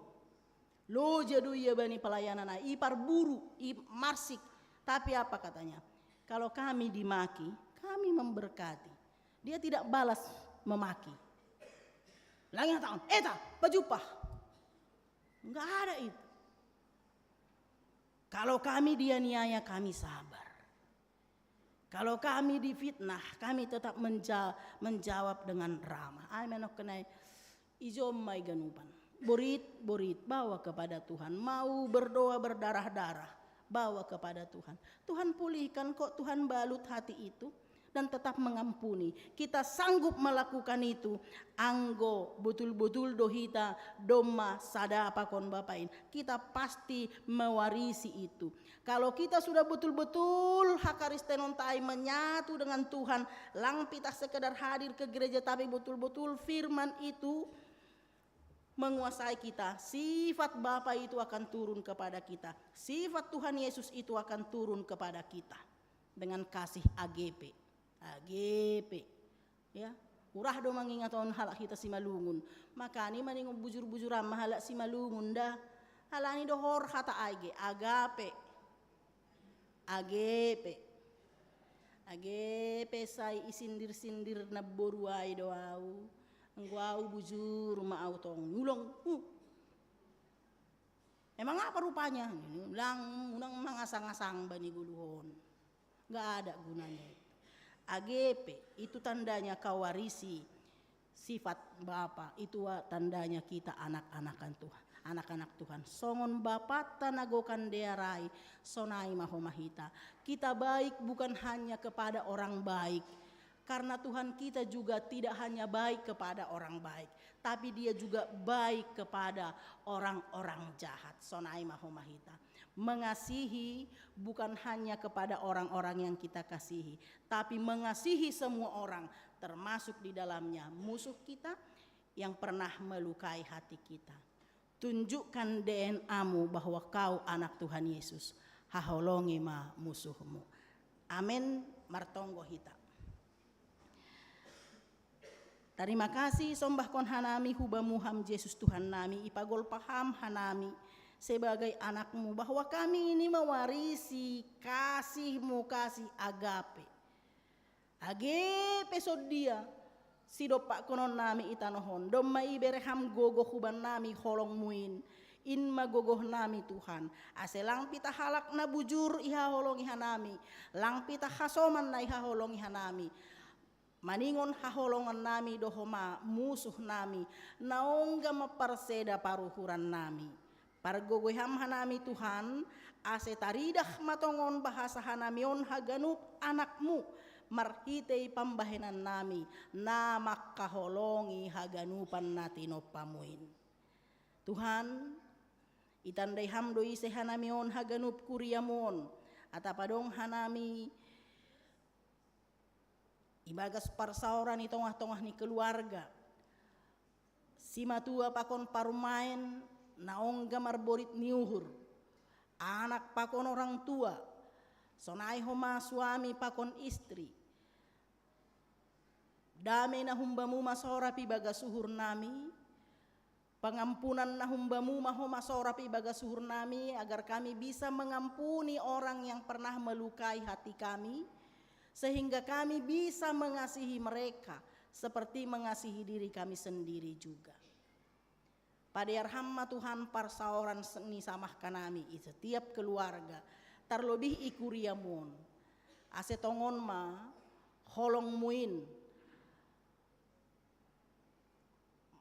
Loja do ia bani pelayanan ai, iparburu, imarsik. Tapi apa katanya? Kalau kami dimaki, kami memberkati. Dia tidak balas memaki. Lang ia hatahon, eta, pajumpah. Enggak ada itu. Kalau kami dianiaya, kami sabar. Kalau kami difitnah, kami tetap menja-, menjawab dengan ramah. Ai manokkenai, ijon ma i ganupan. Borit, borit, bawa kepada Tuhan. Mau berdoa berdarah-darah, bawa kepada Tuhan. Tuhan pulihkan kok, Tuhan balut hati itu. Dan tetap mengampuni. Kita sanggup melakukan itu, anggo botul-botul do hita domma sada pakon Bapa in. Kita pasti mewarisi itu. Kalau kita sudah betul-betul hakaristenonta i menyatu dengan Tuhan, lang pitah sekedar hadir ke gereja, tapi betul-betul firman itu menguasai kita, sifat Bapa itu akan turun kepada kita. Sifat Tuhan Yesus itu akan turun kepada kita dengan kasih agape. Agape. Ya, urah do mangingaton halak hita Simalungun. Makani maningon bujur-bujuran ma halak Simalungun da. Halani dohor hata ai ge, agape. Agape. Agape sai isindir-sindir namboru ai do au. Anggo au bujur ma au tong. Ulang. Uh. Emang apa rupanya? Lang, unang mangasang-asang bani goluhon. Nggak ada gunanya itu. Agape, itu tandanya kawarisi sifat Bapa, itu tandanya kita anak-anakan Tuhan, anak-anak Tuhan. Songon Bapanta na gokan dear ai, sonai ma homa hita. Kita baik bukan hanya kepada orang baik, karena Tuhan kita juga tidak hanya baik kepada orang baik, tapi Dia juga baik kepada orang-orang jahat. Sonai ma homa hita. Mengasihi bukan hanya kepada orang-orang yang kita kasihi, tapi mengasihi semua orang, termasuk di dalamnya musuh kita yang pernah melukai hati kita. Tunjukkan D N A-mu bahwa kau anak Tuhan Yesus. Haholongi ma musuhmu. Amen. Martonggo hita. Tarima kasih sombahkon hanami hu Bamu Ham Jesus Tuhan nami, ipagolpa Ham hanami sebagai anak-Mu, bahwa kami ini mewarisi kasih-Mu, kasih agape. Age pe sondia sidompakkononnami i tanoh on, domma ibere Ham gogoh hubannami holongMu in. In ma gogohnami Tuhan, ase lang pitah halak na bujur ihaholongi hanami, lang pitah hasoman na ihaholongi hanami, maningon haholongannami do homa musuhnami, na ongga mamparseda paruhurannami. Pargogoi Ham hanami Tuhan, ase taridah ma tongon bahasa hanami on haganup anakMu, marhitei pambahenannami na mangkaholongi haganupan na tinompa-Mu in. Tuhan, itandai Ham do ise hanami on haganup kuria-Mu on, atap adong hanami ibagas parsaoran i tongah-tongah ni keluarga, simatua pakon parumaen na ongga marborit ni uhur, anak pakon orang tua, sonai homa suami pakon istri. Dame na humbamu masorap ibagas uhurnami, pangampunan na humbamu ma homa sorap ibagas uhurnami, agar kami bisa mengampuni orang yang pernah melukai hati kami, sehingga kami bisa mengasihi mereka seperti mengasihi diri kami sendiri juga. Padear Ham ma Tuhan parsaoran ni samahkanami i setiap keluarga, tarlobih i kuria-Mu on. Ase tongon ma holong-Mu in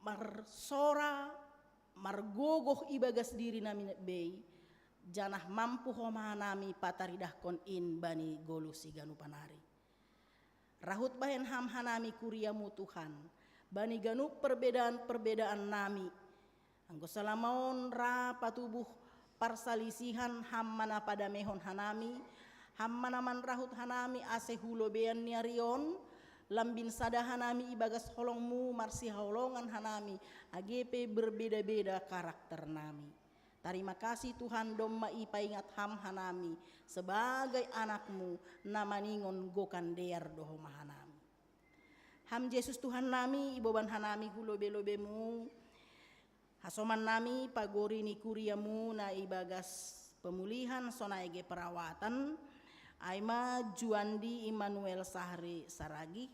marsora, margogoh ibagas dirinami bei, janah mampu homa hanami pataridahkon in bani goluh siganupan ari. Rahut bahen Ham hanami kuria-Mu Tuhan, bani ganup perbedaan-perbedaannami. Anggo salama on ra patubuh parsalisihan, Ham ma na padamehon hanami, Ham ma na manrahut hanami ase hu lobeian ni ari on, lambin sada hanami ibagas holong-Mu, marsihaholongan hanami, age pe berbeda-beda karakternami. Tarima kasih Tuhan, domma ipaingat Ham hanami sebagai anak-Mu na maningon gokan dear do homa hanami. Ham Jesus Tuhannami, iboban hanami hu lobe-lobe-Mu hasomannami pagori ni kuria-Mu na ibagas pemulihan sonai age perawatan, ai ma Juandi Immanuel Sahri Saragih,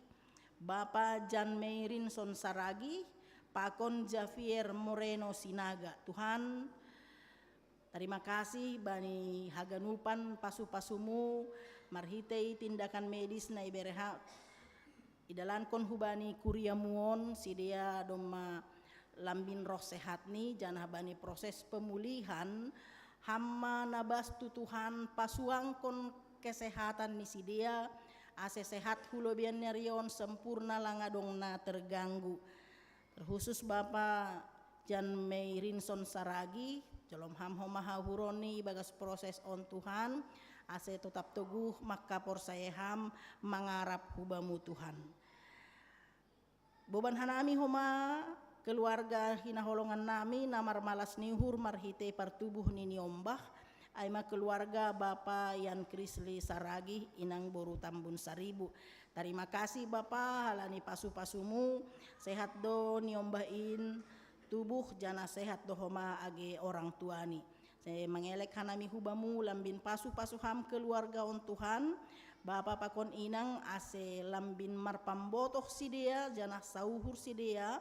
Bapa Jan Meirinson Saragih, pakon Javier Moreno Sinaga. Tuhan, tarima kasih bani haganupan pasu-pasu-Mu marhitei tindakan medis na ibere Ha-, idalankon hubani kuria-Mu on, sidea domma lambin roh sehatni, janah bani proses pemulihan, Ham ma na bastu Tuhan pasuangkon kesehatan ni sidea, ase sehat hu lobeian ni ari on sempurna, lang adong na terganggu. Terkhusus Bapa Jan Meirinson Saragih, jolom Ham homa hahuronni ibagas proses on Tuhan, ase totap toguh mangkaporsayai Ham, mangarap hu Bamu Tuhan. Boban hanami homa keluarga hinaholongannami na marmalas ni uhur marhitei partubuh ni niombah, ai ma keluarga Bapa Yan Krisli Saragih, inang boru Tambun Saribu. Tarima kasih Bapa, halani pasu-pasu-Mu, sehat do niombah in tubuh, janah sehat do homa age orang tuani. Ase mangelek hanami hu Bamu, lambin pasu-pasu Ham keluarga on Tuhan, bapa pakon inang, ase lambin marpambotoh sidea, janah sauhur sidea,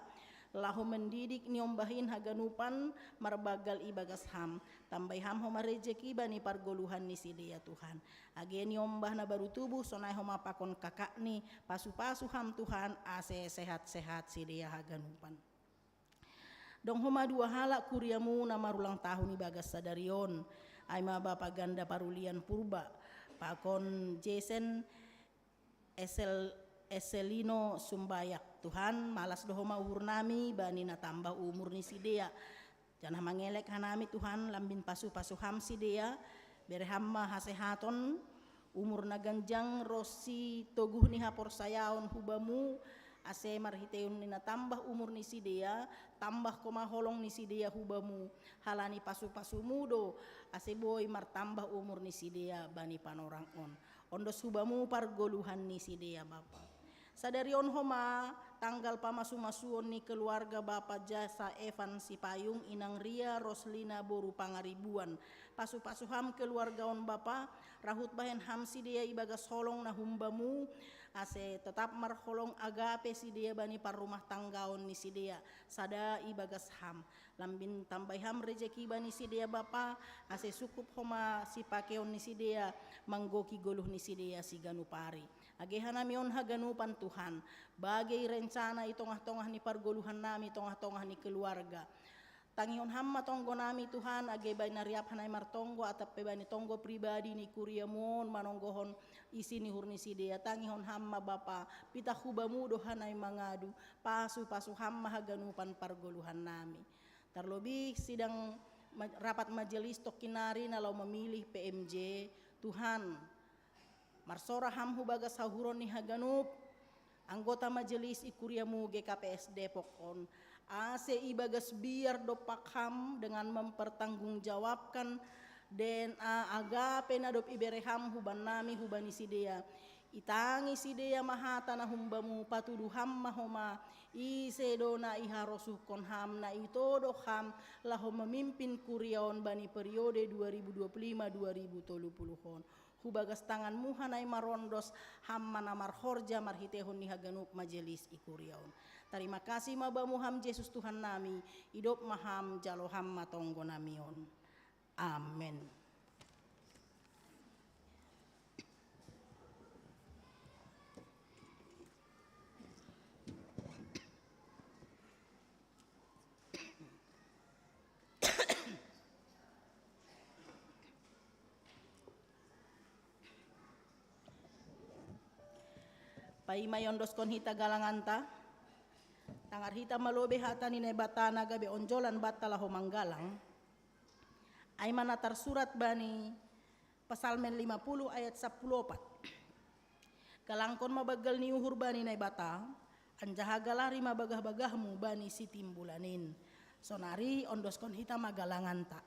laho mendidik niombah in haganupan marbanggal ibagas Ham. Tambai Ham homa rejeki bani pargoluhan ni sidea Tuhan. Age niombah na baru tubuh, sonai homa pakon kakakni, pasu-pasu Ham Tuhan, ase sehat-sehat sidea haganupan. Dong homa dua halak kuria-Mu na marulang tahun ibagas sadari on, ai ma Bapa Ganda Parulian Purba, pakon Jason Esel-, Eselino Sumbayak. Tuhan, malas do homa uhurnami bani na tambah umur ni sidea. Janah mangelek hanami Tuhan, lambin pasu-pasu Ham sidea, bere Ham ma hasehaton, umur na ganjang ronsi toguh ni haporsayaon hu Bamu, ase marhiteion ni na tambah umur ni sidea, tambah Ho ma holong ni sidea hu Bamu, halani pasu-pasu-Mu do, ase boi martambah umur ni sidea bani panorang on. Ondos hu Bamu pargoluhan ni sidea Bapa. Sadari on homa tanggal pamasu-masuon ni keluarga Bapa Jasa Evan Sipayung, inang Ria Roslina boru Pangaribuan. Pasu-pasu Ham keluarga on Bapa, rahut bahen Ham sidea ibagas holong na hum Bamu, Ase tetap marholong agape sidea bani parrumah tanggaon ni sidea, sada ibagas Ham. Lambin tambai Ham rejeki bani sidea Bapa, ase sukup homa sipakeon ni sidea manggohi goluh ni sidea siganup ari. Age hanami on haganupan Tuhan, bagei rencana i tongah-tongah ni pargoluhan nami, tongah-tongah ni keluarga. Tangihon Ham ma tonggo nami Tuhan, age bani na riap hanami martonggo, atap pe bani tonggo pribadi ni kuriamu on manonggohon isi ni uhur ni sidea. Tangihon Ham ma Bapa, pitah hu Bamu do hanami mangadu, pasu-pasu Ham ma haganupan pargoluhan nami. Tarlobih sidang ma-, rapat majelis tongkin ari na laho mamilih P M J, Tuhan, marsora Ham hu bagas hauhuron ni haganup anggota majelis i kuriamu G K P S Depok on, ase ibagas biar dompak Ham dengan mempertanggungjawabkan D N A agape na dob ibere Ham huban nami hubani sidea. Itangi sidea ma hata na hum Bamu, patudu Ham ma homa, ise do na iharosuhkon Ham, na itodo Ham laho mamimpin kuria on bani periode dua ribu dua puluh lima dua ribu tolu puluh on. Hu bagas tanganmu hanami marondos, Ham ma na marhorja marhitehon ni haganup majelis i kuria on. Tarima kasih ma Bamu Ham Jesus Tuhan nami, idop ma Ham, jalo Ham ma tonggo nami on. Amen. Paima iondoskon hita galanganta, tangar hita ma lobe hata ni Naibata na gabe onjolan banta laho manggalang. Ai ma na tarsurat bani Psalmen lima puluh ayat sampulu opat. Galangkon ma banggal ni uhur bani Naibata, anjaha galari ma bagah-bagahmu bani Sitimbulan in. Sonari ondoskon hita ma galanganta.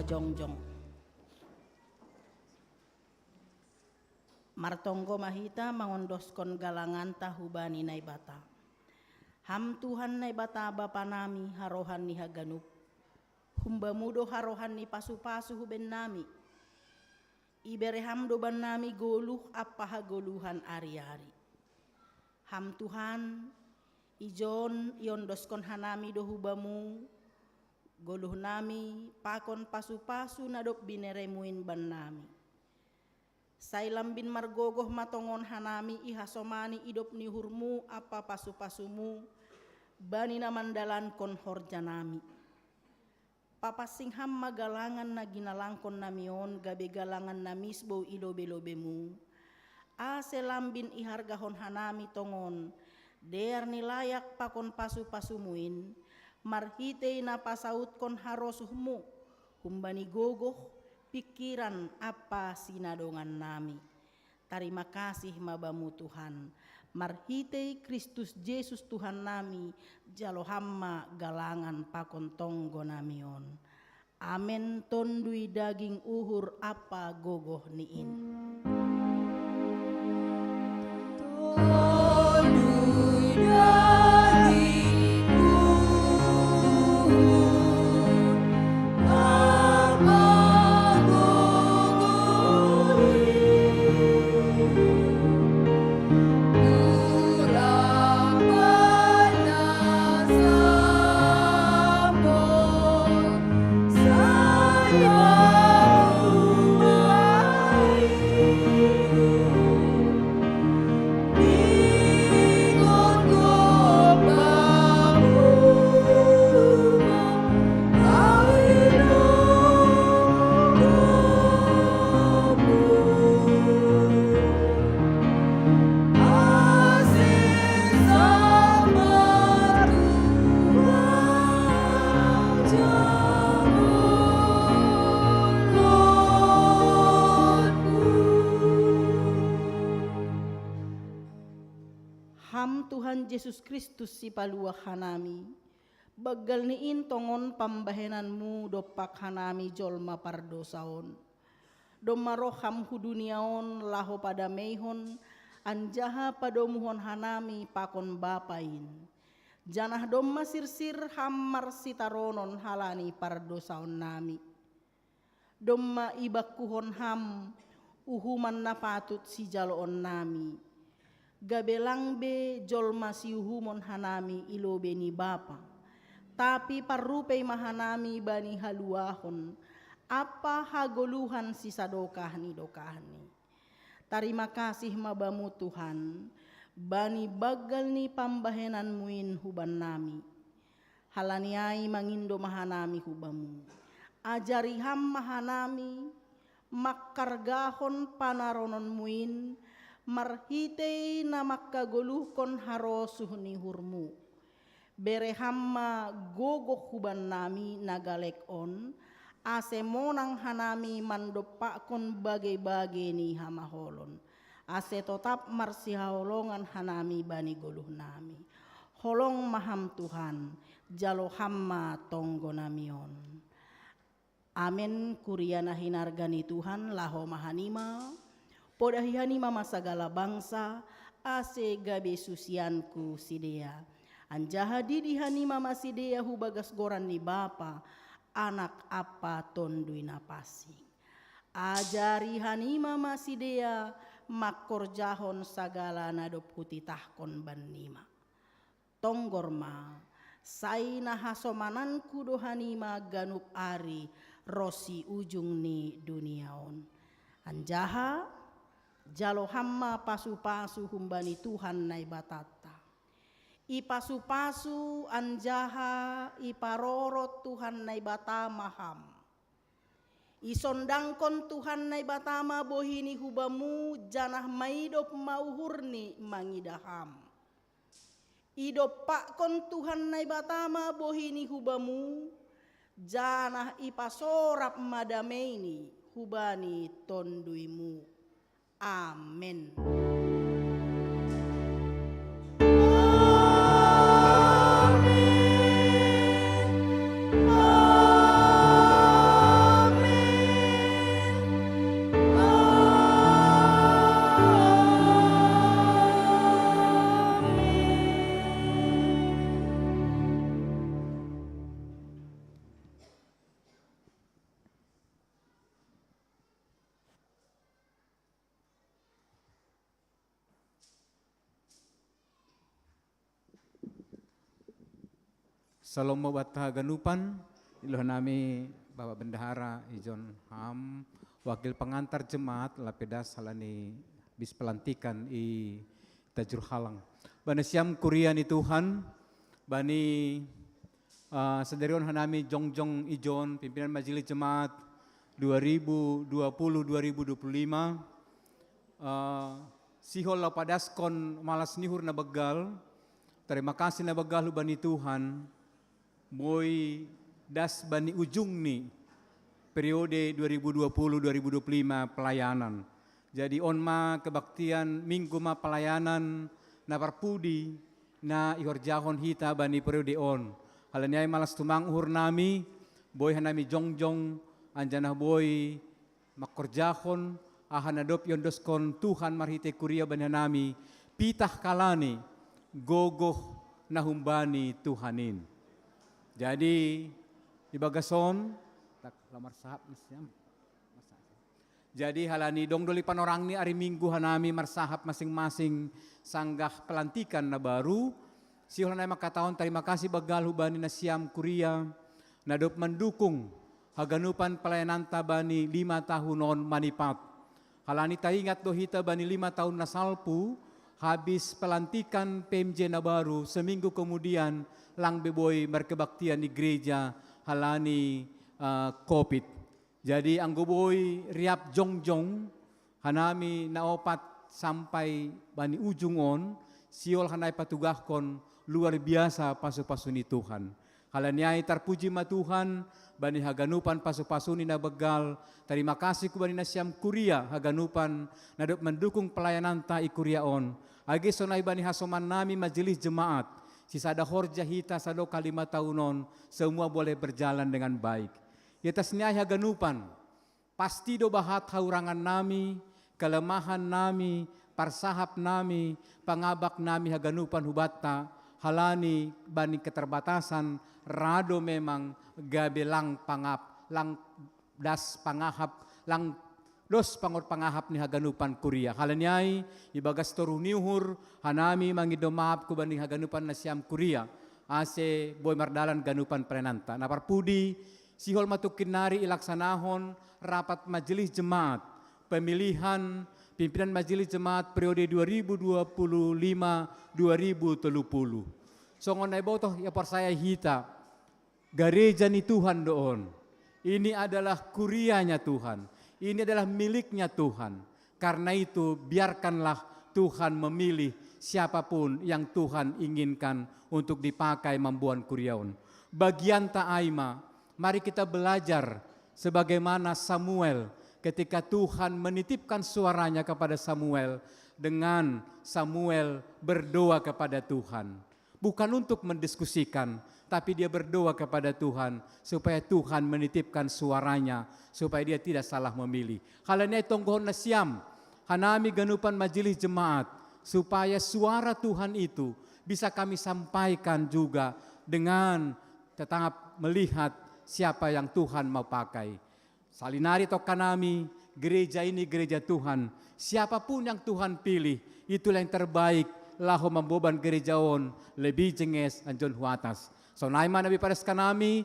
jongjong. Martonggo ma hita mangondoskon galanganta hubani Naibata. Ham Tuhan Naibata Bapa nami, harohan ni haganup, humbamu do harohan ni pasu-pasu hubennami. Ibere ham do bannami goluh ampa hagoluhan ari-ari. Ham Tuhan, ijon iondoskon hanami do hubamu goluhnami pakon pasu-pasu na dob bineremuin bannami. Sai lambin margogoh ma tongon hanami ihasomani idop ni uhurmu ampa pasu-pasumu bani na mandalankon horjanami. Papansing ham ma galangan na ginalangkon nami on gabe galangan na misbou i lobei-lobeimu. Ase lambin ihargahon hanami tongon dear ni layak pakon pasu-pasumu in, marhitei na pasautkon harosuhmu humbani gogoh, pingkiran ampa sinadongannami. Tarima kasih ma Bamu Tuhan, marhitei Kristus Jesus Tuhan nami, jalo ham ma galangan pakon tonggo nami on. Amen. Tondui daging uhur ampa gogoh ni in. Ham Tuhan Jesus Kristus, Sipaluah hanami, banggal ni in tongon pambahenanmu dompak hanami jolma pardousa on. Domma roh ham hu dunia on laho padameihon anjaha padomuhon hanami pakon Bapa in. Janah domma sirsir ham marsitaronon halani pardousaonnami. Domma ibangkuhon ham uhuman na patut sijaloonnami, gabe lang be jolma siuhumon hanami i lobei ni Bapa, tapi parrupei ma hanami bani haluahon ampa hagoluhan sisadokah ni dokahni. Tarima kasih ma Bamu Tuhan, bani banggal ni pambahenanmu in hubannami. Halani ai mangindo ma hanami hu Bamu. Ajari ham ma hanami mangkargahon panarononmu in marhitei na mangkagoluhkon harosuh ni uhurmu. Bere ham ma gogoh hubannami na galek on, ase monang hanami mandompakkon bage-bage ni hamaholon, ase totap marsihaholongan hanami bani goluhnami. Holong ma ham Tuhan, jalo ham ma tonggonami on. Amen. Kuria na hinarga ni Tuhan, laho ma hanima, podahi hanima ma sagala bangsa, ase gabe susianku sidea. Anjaha didi hanima ma sidea hu bagas goran ni Bapa, Anak ampa Tonduy Napansing. Ajari hanima ma sidea mangkorjahon sagala na dob hutitahkon bannima. Tonggor ma, sai na hasomananku do hanima ganup ari ronsi ujung ni dunia on. Anjaha jalo ham ma pasu-pasu humbani Tuhan Naibatanta. Ipasu-pasu anjaha iparorot Tuhan Naibata ma ham. Isondangkon Tuhan Naibata ma bohini hu bamu, janah maidop ma uhurni mangidah ham. Idompakkon Tuhan Naibata ma bohini hu bamu, janah ipasorap ma dameini hubani tonduymu. Amen. Amen. Salom buat haganupan, iloh nami Bapak Bendahara Ijon Ham, wakil pengantar jemaat lapedas halani bis pelantikan i Tajur Halang. Bani siam kuria ni Tuhan, bani uh, sadarion hanami jongjong ijon pimpinan majelis jemaat dua ribu dua puluh dua ribu dua puluh lima, uh, sihol lapadaskon malas nihur na begal, terima kasih na begal hubani Tuhan, boi das bani ujung ni periode dua ribu dua puluh dua ribu dua puluh lima pelayanan. Jadi on ma kebaktian minggu ma pelayanan na parpudi na ihorjahon hita bani periode on. Halani ai malas tumang uhur nami, boi hanami jongjong, anjanah boi mangkorjahon aha na dob iondoskon Tuhan marhite kuria bani hanami, pitah kalani gogoh na humbani Tuhan in. Jadi ibagas on, tak lamar sahap ni siam. Jadi halani dong doli panorang ni ari minggu hanami marsahap masing-masing sanggah pelantikan na baru, sihol hanami mangkatahon tarima kasih begal hubani nasiam kuria na dob mandukung haganupan pelayananta bani lima tahun on manipat. Halani taingat do hita bani lima tahun na salpu, habis pelantikan P M J na baru, seminggu kemudian lang be boi markebaktian i gereja halani uh, covid. Jadi anggo boi riap jongjong hanami na opat sampai bani ujung on, sihol hanami patugahkon luar biasa pasu-pasu ni Tuhan. Halani ai tarpuji ma Tuhan bani haganupan pasu-pasu ni na begal. Tarima kasih ku bani nasiam kuria haganupan na dob mandukung pelayananta i kuria on. Age sonai bani hasoman nami majelis jemaat, sisada horja hita sadokah lima tahun on, semua boleh berjalan dengan baik. I atas ni ai haganupan, pasti do bahat haurangan nami, kelemahan nami, parsahap nami, pangabak nami haganupan hubanta, halani bani keterbatasan, ra do memang gabe lang pangap, lang das pangahap, lang dos pangot pangahap ni haganupan kuria. Halani ai ibagas toruh ni uhur hanami mangindo maap ku bani haganupan nasiam kuria, ase boi mardalan ganupan pelayananta. Na parpudi, sihol ma tungkin nari ilaksanahon rapat majelis jemaat pemilihan pimpinan majelis jemaat periode dua ribu dua puluh lima dua ribu tiga puluh. Songon na ibotoh ia porsaya hita, gareja ni Tuhan do on. Ini adalah kurianya Tuhan. Ini adalah miliknya Tuhan. Karena itu biarkanlah Tuhan memilih siapapun yang Tuhan inginkan untuk dipakai mamboan kuria on. Bagianta ai ma, mari kita belajar sebagaimana Samuel ketika Tuhan menitipkan suaranya kepada Samuel, dengan Samuel berdoa kepada Tuhan. Bukan untuk mendiskusikan, tapi dia berdoa kepada Tuhan supaya Tuhan menitipkan suaranya, supaya dia tidak salah memilih. Halani ai tonggohon nasiam, hanami ganupan majelis jemaat, supaya suara Tuhan itu bisa kami sampaikan juga dengan tetap melihat siapa yang Tuhan mau pakai. Salinari tongka nami, gereja ini gereja Tuhan. Siapapun yang Tuhan pilih, itulah yang terbaik laho mamboban gereja on lebih jenges anjon huatas. Sonai ma na boi padas hanami,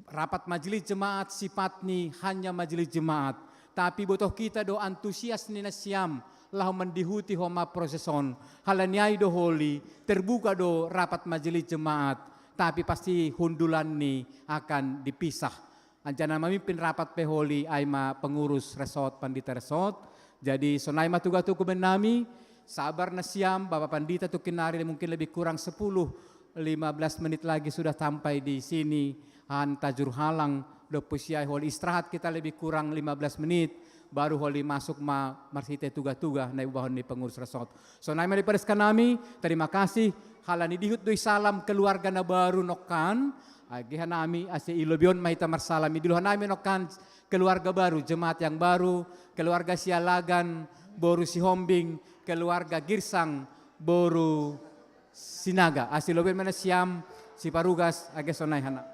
rapat majelis jemaat sifatni hanya majelis jemaat. Tapi botoh hita do antusias ni nasiam laho mandihuti homa proses on. Halani ai do holi, terbuka do rapat majelis jemaat, tapi pasti hundulanni akan dipisah. Anjaha na mamimpin rapat pe holi ai ma pengurus resort, pandita resort. Jadi sonai ma tuga-tuga bennami, sabar nasiam, Bapak Pandita tungkin nari mungkin lebih kurang sepuluh, lima belas menit lagi sudah sampai di sini, han Tajur Halang, dob pusiai holi istirahat kita lebih kurang lima belas menit, baru holi masuk ma marhite tuga-tuga na ibahon ni pengurus resort. Sonai ma na boi padas hanami, terima kasih, halani dihut do i salam keluarga na baru nongkan, age hanami ase i lobei on ma hita marsalam, idilohon nami nongkan keluarga baru, jemaat yang baru, keluarga Sialagan, boru Sihombing, keluarga Girsang, boru Sinaga. Ase lobei on ma nasiam, siparugas, age sonai hanami.